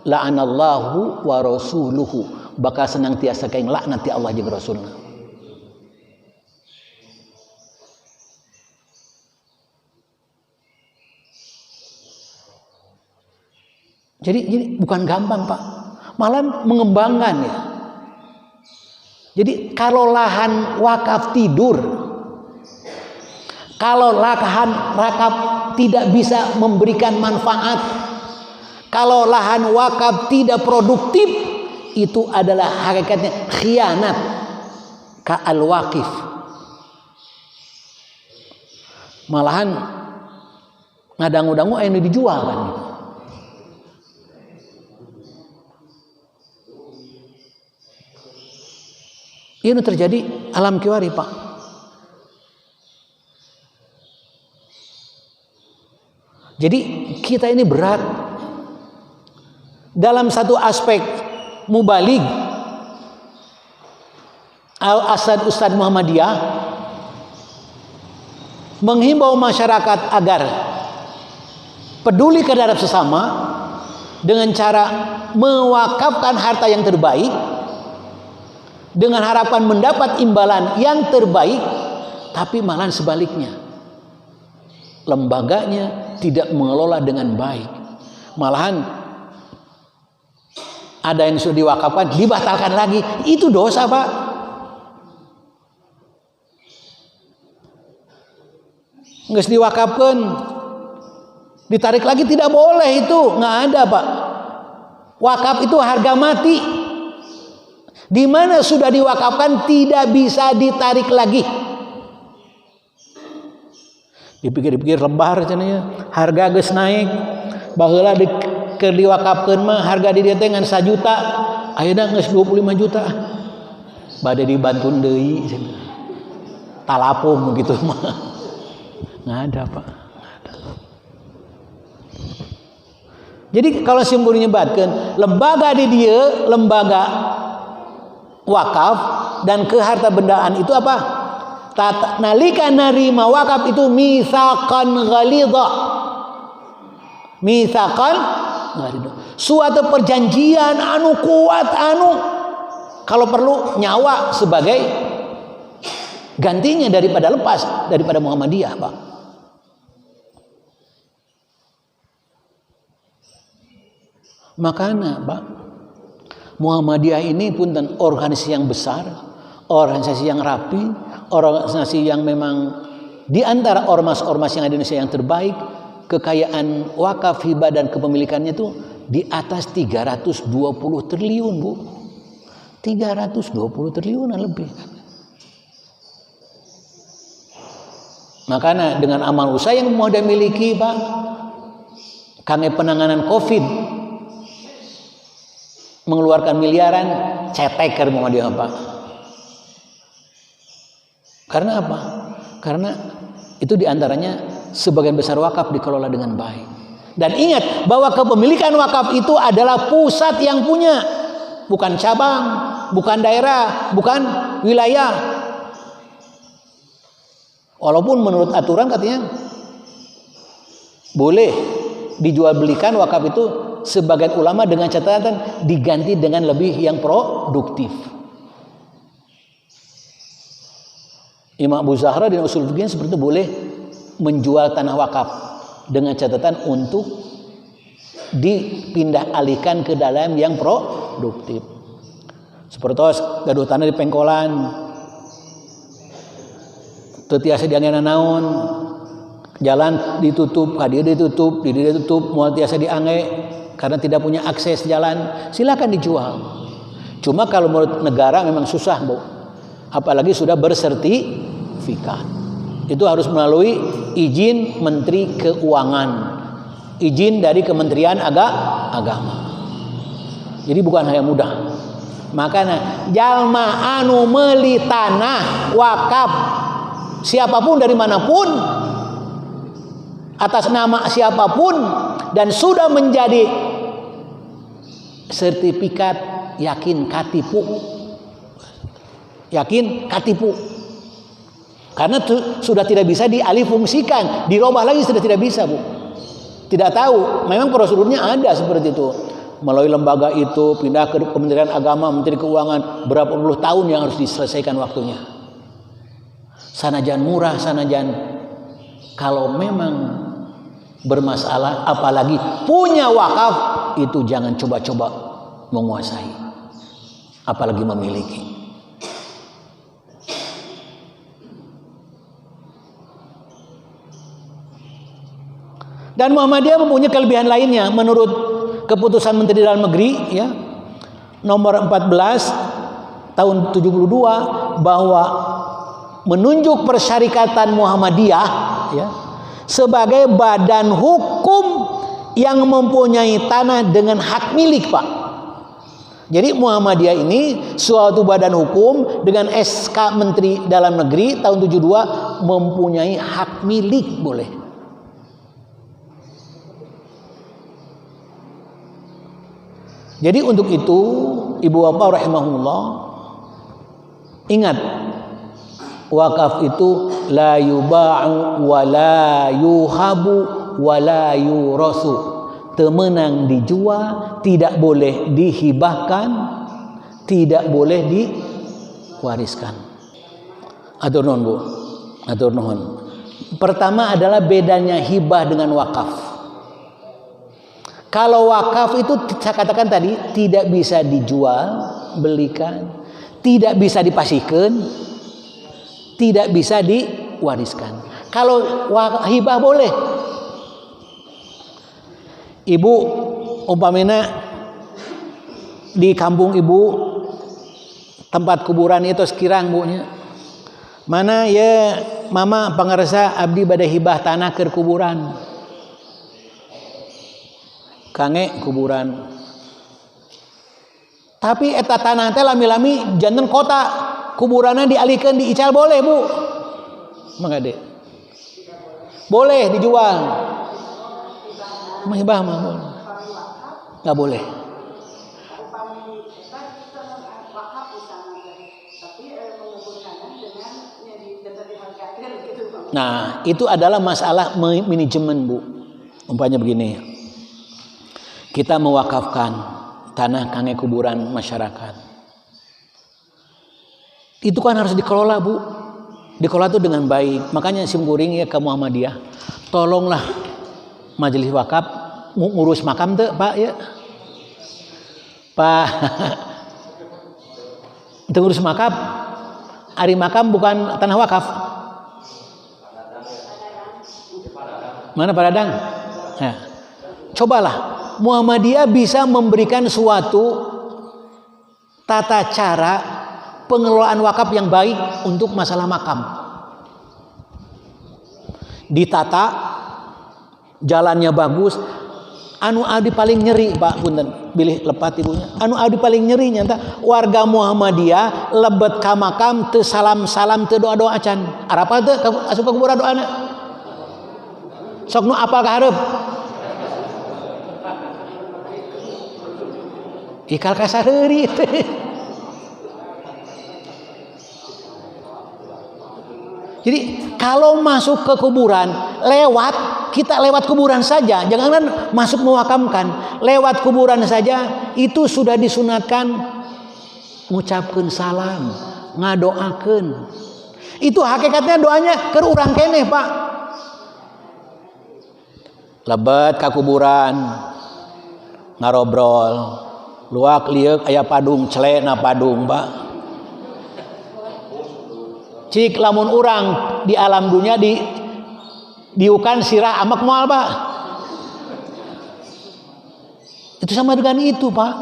La'anallahu wa rasuluhu. Bakal senang tiasa kaing laknat ti Allah jeung Rasulna. Jadi bukan gampang, Pak. Malah mengembangkan ya. Jadi kalau lahan wakaf tidur, kalau lahan wakaf tidak bisa memberikan manfaat, kalau lahan wakaf tidak produktif, itu adalah hakikatnya khianat ka al-waqif. Malahan ngadangu-dangu anu dijual kan gitu. Ini terjadi alam kiwari, Pak. Jadi kita ini berat dalam satu aspek mubalig Al-Asad Ustadz Muhammadiyah menghimbau masyarakat agar peduli terhadap sesama dengan cara mewakafkan harta yang terbaik dengan harapan mendapat imbalan yang terbaik, tapi malah sebaliknya lembaganya tidak mengelola dengan baik, malahan ada yang sudah diwakafkan dibatalkan lagi. Itu dosa, Pak. Nggak diwakafkan ditarik lagi, tidak boleh itu, nggak ada, Pak. Wakaf itu harga mati. Di mana sudah diwakafkan tidak bisa ditarik lagi. Dipikir-pikir lebar cenah, harga geus naik. Baheula di keur diwakafkeun mah harga di dieu teh ngan 1 juta, ayeuna geus 25 juta. Bade dibantun deui cenah. Talapung gitu mah. Nggak ada, Pak. Nggak ada. Jadi kalau simbol nyebatkeun lembaga di dieu, lembaga wakaf dan keharta bendaan itu apa? Nalika narima wakaf itu mitsaqan ghalidha. Mitsaqan ghalidha. Suatu perjanjian anu kuat, anu kalau perlu nyawa sebagai gantinya daripada lepas daripada Muhammadiyah, Pak. Makanya, Pak, Muhammadiyah ini pun dan organisasi yang besar, organisasi yang rapi, organisasi yang memang di antara ormas-ormas yang ada di Indonesia yang terbaik, kekayaan wakaf, hibah dan kepemilikannya itu di atas 320 triliun, Bu. 320 triliunan lebih. Makanya dengan amal usaha yang mau dimiliki, Pak, kami penanganan Covid mengeluarkan miliaran ceteker Muhammadiyah, Pak. Karena apa? Karena itu diantaranya sebagian besar wakaf dikelola dengan baik. Dan ingat bahwa kepemilikan wakaf itu adalah pusat yang punya, bukan cabang, bukan daerah, bukan wilayah. Walaupun menurut aturan katanya boleh dijual belikan wakaf itu sebagian ulama dengan catatan diganti dengan lebih yang produktif. Imam Abu Zahra di usul fikih seperti itu boleh menjual tanah wakaf dengan catatan untuk dipindah alihkan ke dalam yang produktif. Seperti gaduh tanah di pengkolan, teu tiasa diangenan naon, jalan ditutup, ka dieu ditutup, di dieu ditutup, moal tiasa diange karena tidak punya akses jalan, silakan dijual. Cuma kalau menurut negara memang susah, Bu. Apalagi sudah bersertifikat. Itu harus melalui izin Menteri Keuangan, izin dari Kementerian Agama. Jadi bukan hal yang mudah. Makanya jalma anu meuli tanah wakaf siapapun dari manapun atas nama siapapun dan sudah menjadi sertifikat yakin katipu. Yakin katipu. Karena sudah tidak bisa dialihfungsikan, dirubah lagi sudah tidak bisa, Bu. Tidak tahu, memang prosedurnya ada seperti itu. Melalui lembaga itu pindah ke Kementerian Agama, Menteri Keuangan, berapa puluh tahun yang harus diselesaikan waktunya. Sanajan murah, sanajan kalau memang bermasalah, apalagi punya wakaf, itu jangan coba-coba menguasai, apalagi memiliki. Dan Muhammadiyah mempunyai kelebihan lainnya menurut keputusan Menteri Dalam Negeri ya, nomor 14 tahun 72 bahwa menunjuk Persyarikatan Muhammadiyah ya, sebagai badan hukum yang mempunyai tanah dengan hak milik, Pak. Jadi Muhammadiyah ini suatu badan hukum dengan SK Menteri Dalam Negeri tahun 72 mempunyai hak milik, boleh. Jadi untuk itu ibu bapak rahimahullah, ingat wakaf itu la yuba'u wa la yuhabu wa la yurasu. Temenang dijual, tidak boleh dihibahkan, tidak boleh diwariskan. Atur nuhun, Bu. Atur nuhun. Pertama adalah bedanya hibah dengan wakaf. Kalau wakaf itu saya katakan tadi tidak bisa dijual, belikan, tidak bisa dipasihkan, tidak bisa diwariskan. Kalau hibah boleh. Ibu umpamanya di kampung ibu tempat kuburan itu sekirang bu nya. Mana ya mama pangarsa abdi bade hibah tanah ke kuburan. Kange kuburan. Tapi eta tanah teh lami-lami janten kota, kuburannya dialihkan diical boleh, Bu. Mangga dek. Boleh dijual. Hibah mah boleh. Enggak boleh. Nah, itu adalah masalah manajemen, Bu. Umpamanya begini. Kita mewakafkan tanah kangge kuburan masyarakat. Itu kan harus dikelola, Bu. Dikelola itu dengan baik. Makanya sim kuring ya ke Muhammadiyah, tolonglah majelis wakaf ngurus makam tuh, Pak ya. Pak teu ngurus makam. Ari makam bukan tanah wakaf. Mana Pak Dadang? Nah, cobalah Muhammadiyah bisa memberikan suatu tata cara pengelolaan wakaf yang baik untuk masalah makam. Ditata, jalannya bagus. Anu abdi paling nyeri, Pak, punten, bilih lepat ibunya. Anu abdi paling nyeri nyata warga Muhammadiyah lebet ka makam teu salam-salam teu doa-doa acan. Arapa teu asup ka kuburan doana? Sok nu apal ka hareup. Ikal kasareuri teh. Jadi Kalau masuk ke kuburan, lewat, kita lewat kuburan saja, jangan masuk memakamkan, lewat kuburan saja itu sudah disunatkan ngucapkeun salam, ngadoakeun. Itu hakikatnya doanya ke urang keneh, Pak. Lebet ka kuburan, ngarobrol, luak lieuk aya padung, celena padung, Pak. Cik lamun urang di alam dunia di diukan sirah amak moal, Pak. Itu sama dengan itu, Pak.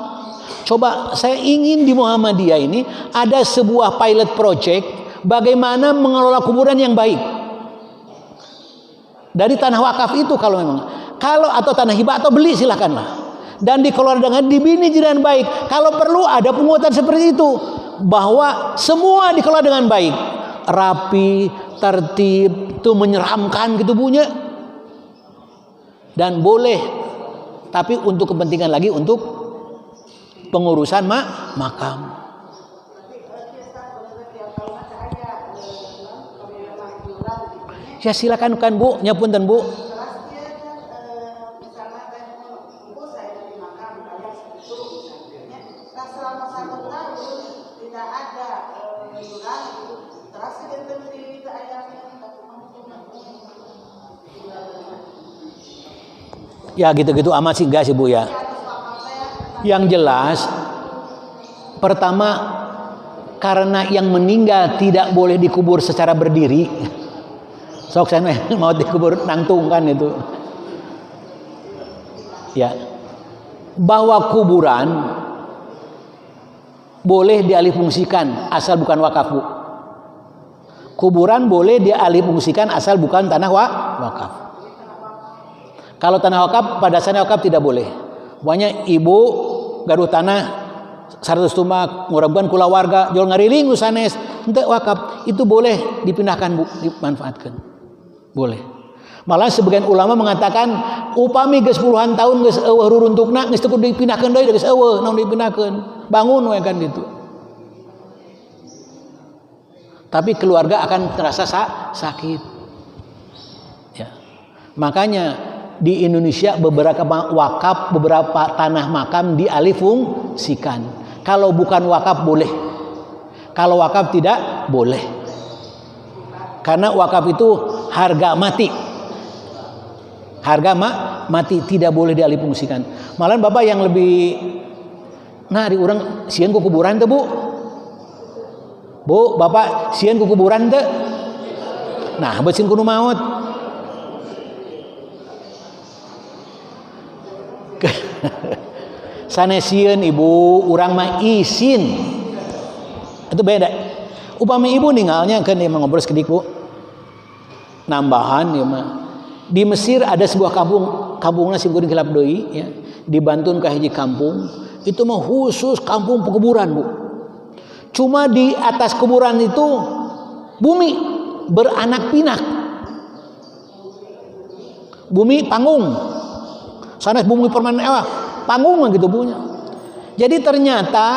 Coba saya ingin di Muhammadiyah ini ada sebuah pilot project bagaimana mengelola kuburan yang baik. Dari tanah wakaf itu kalau memang, kalau atau tanah hibah atau beli silakanlah. Dan dikelola dengan dibini dengan baik. Kalau perlu ada pungutan seperti itu, bahwa semua dikelola dengan baik, rapi, tertib, itu menyeramkan gitu punya. Dan boleh, tapi untuk kepentingan lagi untuk pengurusan makam. Ya silakan kan Bu, nyapunten Bu. Ya gitu-gitu amat sih enggak sih Bu ya. Yang jelas pertama karena yang meninggal tidak boleh dikubur secara berdiri. Sok saya mau dikubur nangtung kan itu. Ya. Bahwa kuburan boleh dialihfungsikan asal bukan wakaf, Bu. Kuburan boleh dialihfungsikan asal bukan tanah wakaf. Kalau tanah wakaf pada dasarnya wakaf tidak boleh. Pokoknya ibu gaduh tanah 100 tumbak ngurabkan kula warga jual ngariling sanes henteu wakaf itu boleh dipindahkan, Bu, dimanfaatkan. Boleh. Malah sebagian ulama mengatakan upami geus puluhan tahun geus eueuh ruruntukna geus teu kudu dipindahkeun deui geus eueuh naon dipindahkeun. Bangun we kan gitu. Tapi keluarga akan terasa sakit. Ya. Makanya di Indonesia beberapa wakaf, beberapa tanah makam dialihfungsikan. Kalau bukan wakaf boleh. Kalau wakaf tidak boleh. Karena wakaf itu harga mati. Harga mati tidak boleh dialihfungsikan. Malah Bapak yang lebih nah di urang sieun ku kuburan teu, Bu? Bu, Bapak sieun ku kuburan teu? Nah, beusin ku nu maot. Sanes sieun ibu, urang mah isin. Itu beda. Upami ibu ninggalnya kan dia ngobrol sekedik, Bu. Nambahan ya mah. Di Mesir ada sebuah kampung, kampungna sim kuring hilap deui ya. Dibantun ka hiji kampung, itu mah khusus kampung pekuburan, Bu. Cuma di atas kuburan itu bumi beranak pinak. Bumi panggung. Sanes bumi permanen ewah, panggung gitu punya. Jadi ternyata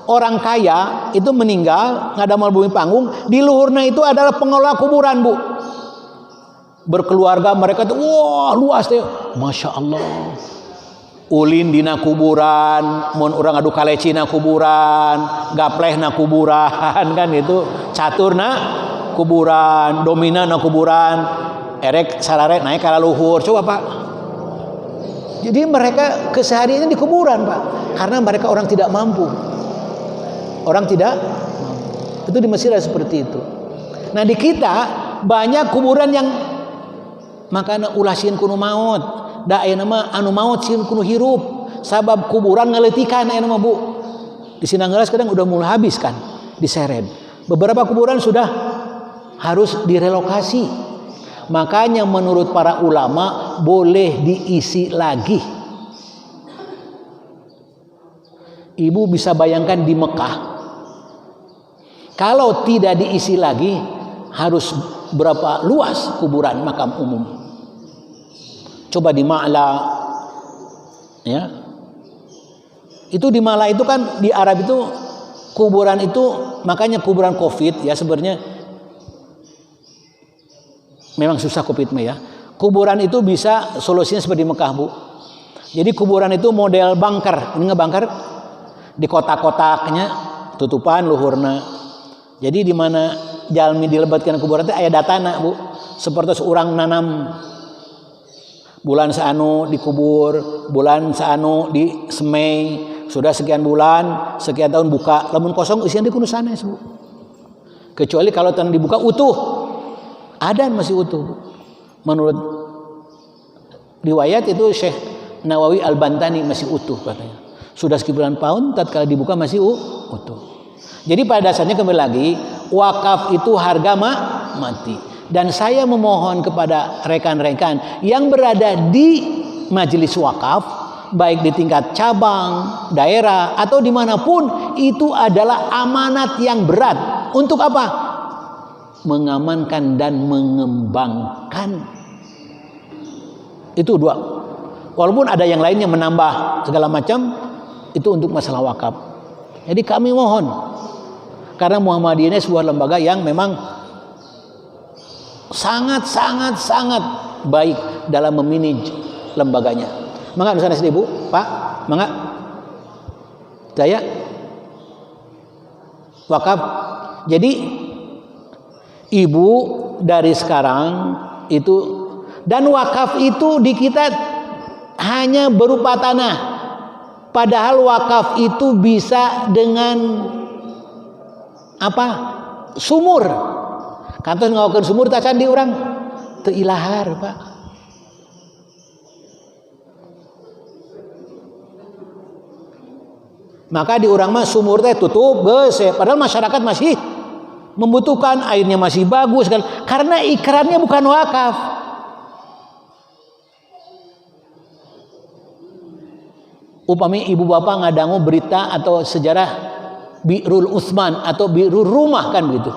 orang kaya itu meninggal ngadamel bumi panggung, di luhurna itu adalah pengelola kuburan, Bu. Berkeluarga mereka tuh wah luas teh. Masya Allah. Ulin dina kuburan, mun urang adu kaleci na kuburan, gapleh na kuburan kan itu, catur na kuburan, domina na kuburan, erek sarare naik ka luhur. Coba Pak. Jadi mereka kesehariannya di kuburan, Pak. Karena mereka orang tidak mampu. Orang tidak mampu. Itu di Mesir ada seperti itu. Nah di kita banyak kuburan yang makana ulah sieun ku nu maot. Da ayeuna mah anu maot sieun ku nu hirup. Sabab kuburan ngaleutikan ayeuna mah, Bu. Di Sinanggelas kadang udah mulai habis kan, diseret. Beberapa kuburan sudah harus direlokasi. Makanya menurut para ulama boleh diisi lagi. Ibu bisa bayangkan di Mekah, kalau tidak diisi lagi harus berapa luas kuburan makam umum. Coba di Ma'la, ya. Itu di Ma'la itu kan di Arab itu kuburan itu makanya kuburan Covid ya sebenarnya. Memang susah Covid mah ya. Kuburan itu bisa solusinya seperti di Mekah, Bu. Jadi kuburan itu model bunker. Ini ngebunker di kotak-kotaknya tutupan luhurna. Jadi di mana jalmi dilebetkan kuburan itu aya datana, Bu. Seperti orang nanam bulan saanu dikubur, bulan saanu di semei, sudah sekian bulan, sekian tahun buka, lamun kosong isian di kudu sanes, Bu. Kecuali kalau tanah dibuka utuh. Ada masih utuh, Bu. Menurut riwayat itu Syekh Nawawi Al-Bantani masih utuh katanya. Sudah sekian tahun tatkala dibuka masih utuh. Jadi pada dasarnya kembali lagi, wakaf itu harga mati. Dan saya memohon kepada rekan-rekan yang berada di majelis wakaf, baik di tingkat cabang, daerah, atau dimanapun, itu adalah amanat yang berat. Untuk apa? Mengamankan dan mengembangkan. Itu dua. Walaupun ada yang lainnya menambah segala macam, itu untuk masalah wakaf. Jadi kami mohon, karena Muhammadiyah ini sebuah lembaga yang memang sangat sangat sangat baik dalam memanage lembaganya. Mangga nu sanes, Ibu, Pak, mangga. Saya wakaf. Jadi ibu dari sekarang itu, dan wakaf itu di kita hanya berupa tanah. Padahal wakaf itu bisa dengan apa? Sumur. Kantos ngawakeun sumur tacan di urang teu ilahar, Pak. Maka di urang mah sumur teh tutup geus, padahal masyarakat masih membutuhkan, airnya masih bagus kan, karena ikrarnya bukan wakaf. Upami ibu bapak ngadangu berita atau sejarah Bi'rul Utsman atau Bi'rul Rumah kan begitu.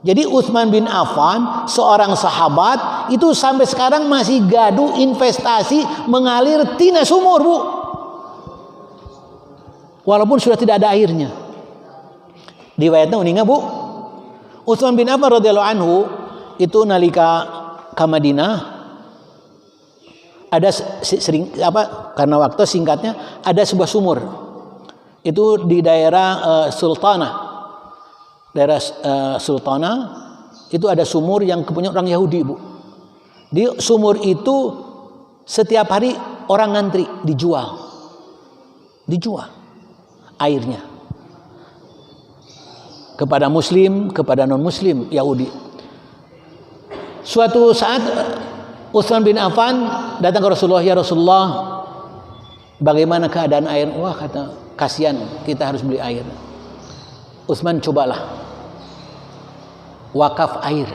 Jadi Utsman bin Affan seorang sahabat itu sampai sekarang masih gaduh investasi mengalir tina sumur, Bu. Walaupun sudah tidak ada airnya. Riwayatnya uninga, Bu. Utsman bin Affan radhiyallahu anhu itu nalika ka Madinah ada sering apa, karena waktu singkatnya, ada sebuah sumur itu di daerah Sultana, daerah Sultana itu ada sumur yang kepunyaan orang Yahudi, Bu. Di sumur itu setiap hari orang ngantri dijual, dijual airnya kepada Muslim, kepada non Muslim Yahudi. Suatu saat Utsman bin Affan datang ke Rasulullah, ya Rasulullah, bagaimana keadaan air? Wah, kata, kasihan kita harus beli air. Utsman cobalah wakaf air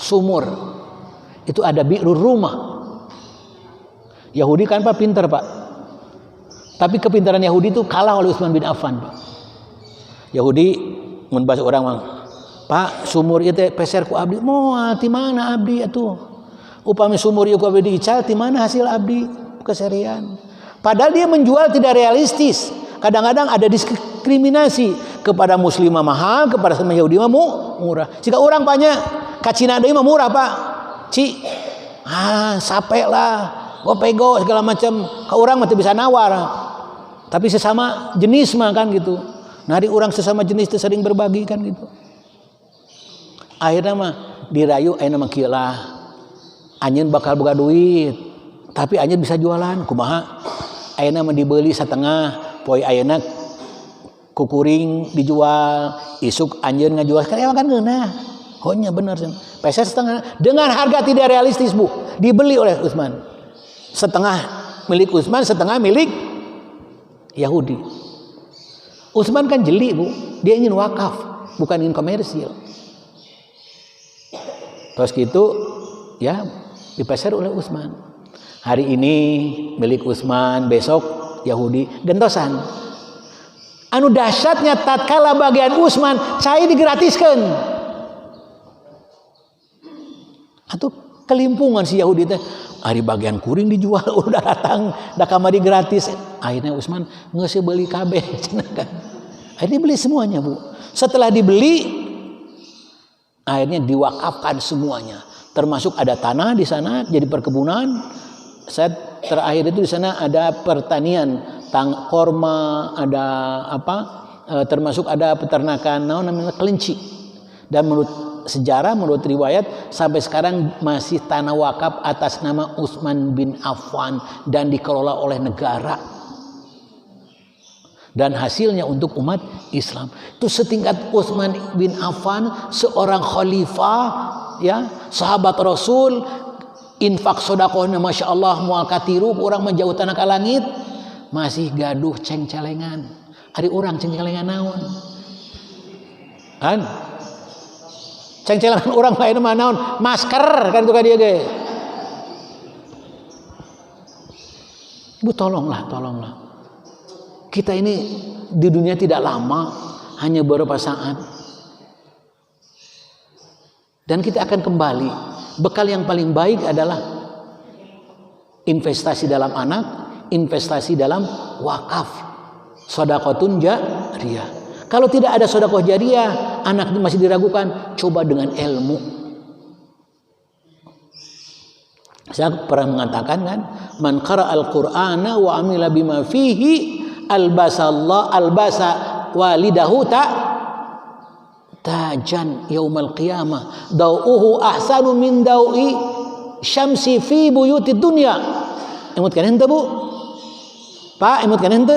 sumur itu ada Bi'rur Rumah. Yahudi kan Pak pintar, Pak. Tapi kepintaran Yahudi itu kalah oleh Utsman bin Affan, Pak. Yahudi mun bahasa orang mah, Pak, sumur ieu teh peser ku abdi. Moal ti mana abdi atuh? Upami sumur ieu ku abdi diical ti mana hasil abdi keserian. Padahal dia menjual tidak realistis. Kadang-kadang ada diskriminasi kepada muslimah mahal, kepada sama Yahudi mah murah. Jika orang banyak ka Cina deui mah murah, Pak. Ci, sape lah, gopego segala macam. Ka urang mah teu bisa nawar. Tapi sesama jenis mah kan gitu. Nah, di orang sesama jenis teh sering berbagi kan gitu. Akhirnya mah dirayu, ayeuna mah kieu lah. Anjeun bakal boga duit, tapi anjeun bisa jualan kumaha? Ayeuna mah dibeli setengah, poe ayeuna kukuring dijual, isuk anjeun ngajual kan emang kan ngeunah. Oh nya bener. Peser setengah dengan harga tidak realistis, Bu. Dibeli oleh Utsman. Setengah milik Utsman, setengah milik Yahudi. Utsman kan jeli, Bu. Dia ingin wakaf, bukan ingin komersil. Terus gitu ya dipeser oleh Utsman. Hari ini milik Utsman, besok Yahudi gentosan. Anu dahsyatnya tatkala bagian Utsman cai digratiskan. Atau kelimpungan si Yahudi teh, hari bagian kuring dijual udah datang da kamari gratis. Akhirnya Utsman geus beli kabeh cenah kan. Akhirnya beli semuanya, Bu. Setelah dibeli Akhirnya diwakafkan semuanya. Termasuk ada tanah di sana jadi perkebunan. Saya terakhir itu di sana ada pertanian, korma, ada apa? Termasuk ada peternakan namanya kelinci. Dan menurut sejarah, menurut riwayat sampai sekarang masih tanah wakaf atas nama Utsman bin Affan dan dikelola oleh negara. Dan hasilnya untuk umat Islam. Itu setingkat Utsman bin Affan, seorang khalifah, ya, sahabat Rasul, infak sodakohnya masya Allah mual katiru, orang menjauh tanah ke langit, masih gaduh cengcelengan. Ari urang cengcelengan naon? Kan? Cengcelengan orang lain mah naon? Masker kan itu kan dia ge. Bu tolonglah, tolonglah. Kita ini di dunia tidak lama, hanya beberapa saat. Dan kita akan kembali. Bekal yang paling baik adalah investasi dalam anak, investasi dalam wakaf. Sedekahun jariyah. Kalau tidak ada sedekah jariyah, anak masih diragukan, coba dengan ilmu. Saya pernah mengatakan kan, man qara al-Qur'ana wa amila bima fihi albasallah albasa walidahu ta tajan yaumal qiyamah dauhu ahsanu min daui syamsi fi buyutid dunya. Emut kan henteu Bu? Pak, emut kan henteu?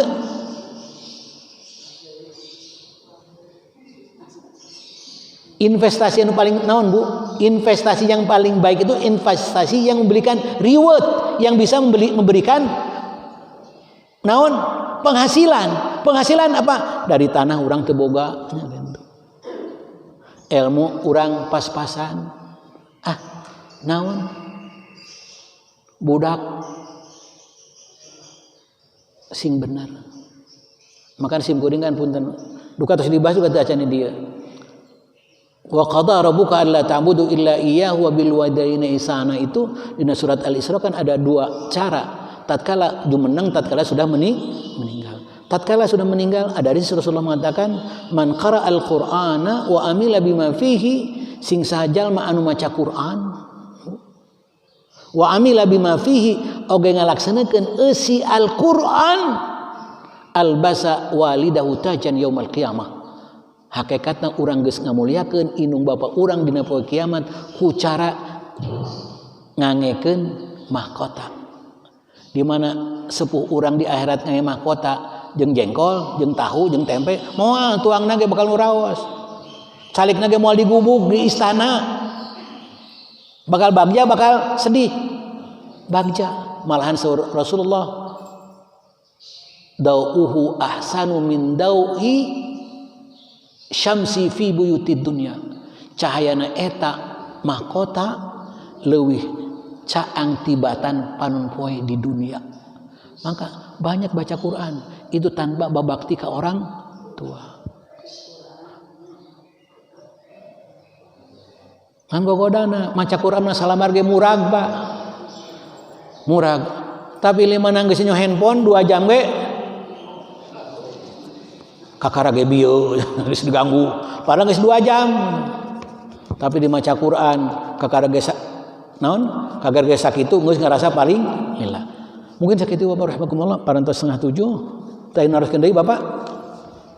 Investasi yang paling naon Bu? Investasi yang paling baik itu investasi yang memberikan reward, yang bisa memberikan naon? Penghasilan. Penghasilan apa? Dari tanah urang teu boga, ilmu urang pas-pasan. Ah, naon? Budak sing benar. Makan sim kuring kan punten. Duka terus dibahas juga teu acan dia. Wa qada rabbuka alla ta'budu illa iyyahu wa bil walidaini ihsana, itu dina surat Al-Isra kan ada dua cara. Tatkala jumeneng, tatkala sudah meninggal. Tatkala sudah meninggal, ada hadis Rasulullah mengatakan man qara al-Qur'ana wa amila bima fihi, sing saha jalma anu maca Qur'an wa amila bima fihi oge ngalaksanakeun eusi Al-Qur'an albasa walidahu tajan yaumal qiyamah. Hakikatna urang geus ngamuliakeun indung bapa urang dina poe kiamat ku cara ngangekeun mahkota. Di mana sepuh urang di akhirat ngange mahkota jeung jengkol, jeung tahu, jeung tempe, moal tuangna ge bakal nu raos. Calikna ge moal digubuk di istana. Bakal bagja, bakal sedih. Bagja. Malahan Rasulullah dauhu ahsanu min daui syamsi fi buyutid dunya. Cahayana eta mahkota leuwih caang tibatan panon poe di dunia. Maka banyak baca Quran itu tanpa babakti ke orang tua. Ngan gogodana maca Quran mah salamar ge murag Pak. Murag. Tapi lima nanggeus nyo handphone 2 jam ge kakara ge bieu geus diganggu. Padahal geus 2 jam. Tapi dimaca Quran kakara ge naon? Kakara ge sakitu geus ngarasa paling lila. Mungkin sakitu Bapak rahimakumullah parantos 6:30. Teu naroskeun deui Bapak.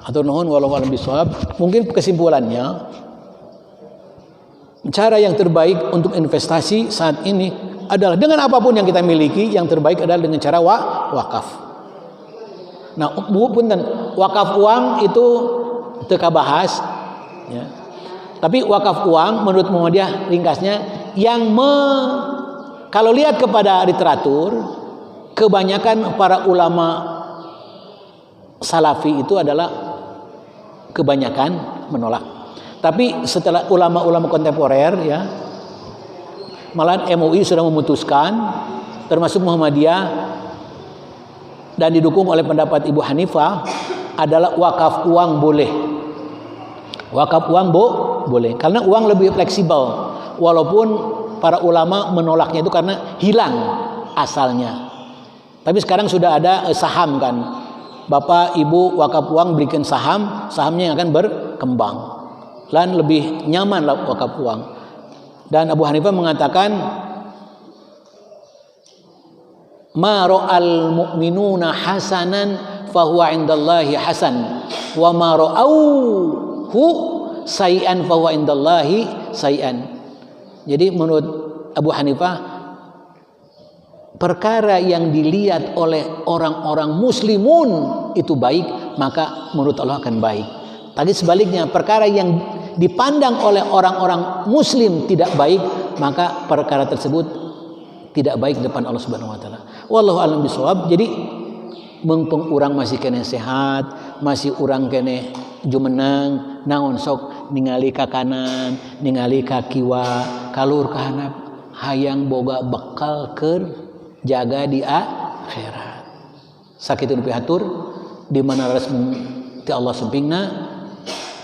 Hatur nuhun wallahu a'lam bishawab. Mungkin kesimpulannya cara yang terbaik untuk investasi saat ini adalah dengan apapun yang kita miliki, yang terbaik adalah dengan cara wakaf. Nah, Bu punten, wakaf uang itu teu kabahas ya. Tapi wakaf uang menurut Muhammadiyah ringkasnya yang kalau lihat kepada literatur, kebanyakan para ulama salafi itu adalah kebanyakan menolak. Tapi setelah ulama-ulama kontemporer ya, malahan MUI sudah memutuskan, termasuk Muhammadiyah dan didukung oleh pendapat Ibu Hanifah, adalah wakaf uang boleh. Wakaf uang boleh karena uang lebih fleksibel. Walaupun para ulama menolaknya itu karena hilang asalnya. Tapi sekarang sudah ada saham kan. Bapak, Ibu wakaf uang berikan saham, sahamnya yang akan berkembang. Dan lebih nyaman lah wakaf uang. Dan Abu Hanifah mengatakan ma ra'al mu'minuna hasanan fahuwa indallahi hasan wa ma ra'auhu sayi'an fahuwa indallahi sayi'an. Jadi menurut Abu Hanifah, perkara yang dilihat oleh orang-orang muslimun itu baik, maka menurut Allah akan baik. Tapi sebaliknya, perkara yang dipandang oleh orang-orang muslim tidak baik, maka perkara tersebut tidak baik di depan Allah Subhanahu wa taala. Wallahu a'lam bishawab. Jadi mumpung urang masih keneh sehat, masih urang keneh jumenang, naon sok ningali ka kanan, ningali ka kiwa, kalur ka handap, hayang boga bekal keur jaga di akhirat. Sakitu nu pihatur di mana resmi ti Allah sumpingna.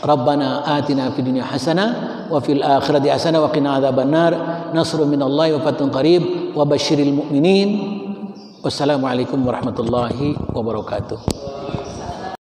Rabbana atina fid dunya hasanah wa fil akhirati hasanah wa qina adzabannar. Nasrun minallahi wa fathun qarib wa basyiril mu'minin. Wassalamualaikum warahmatullahi wabarakatuh.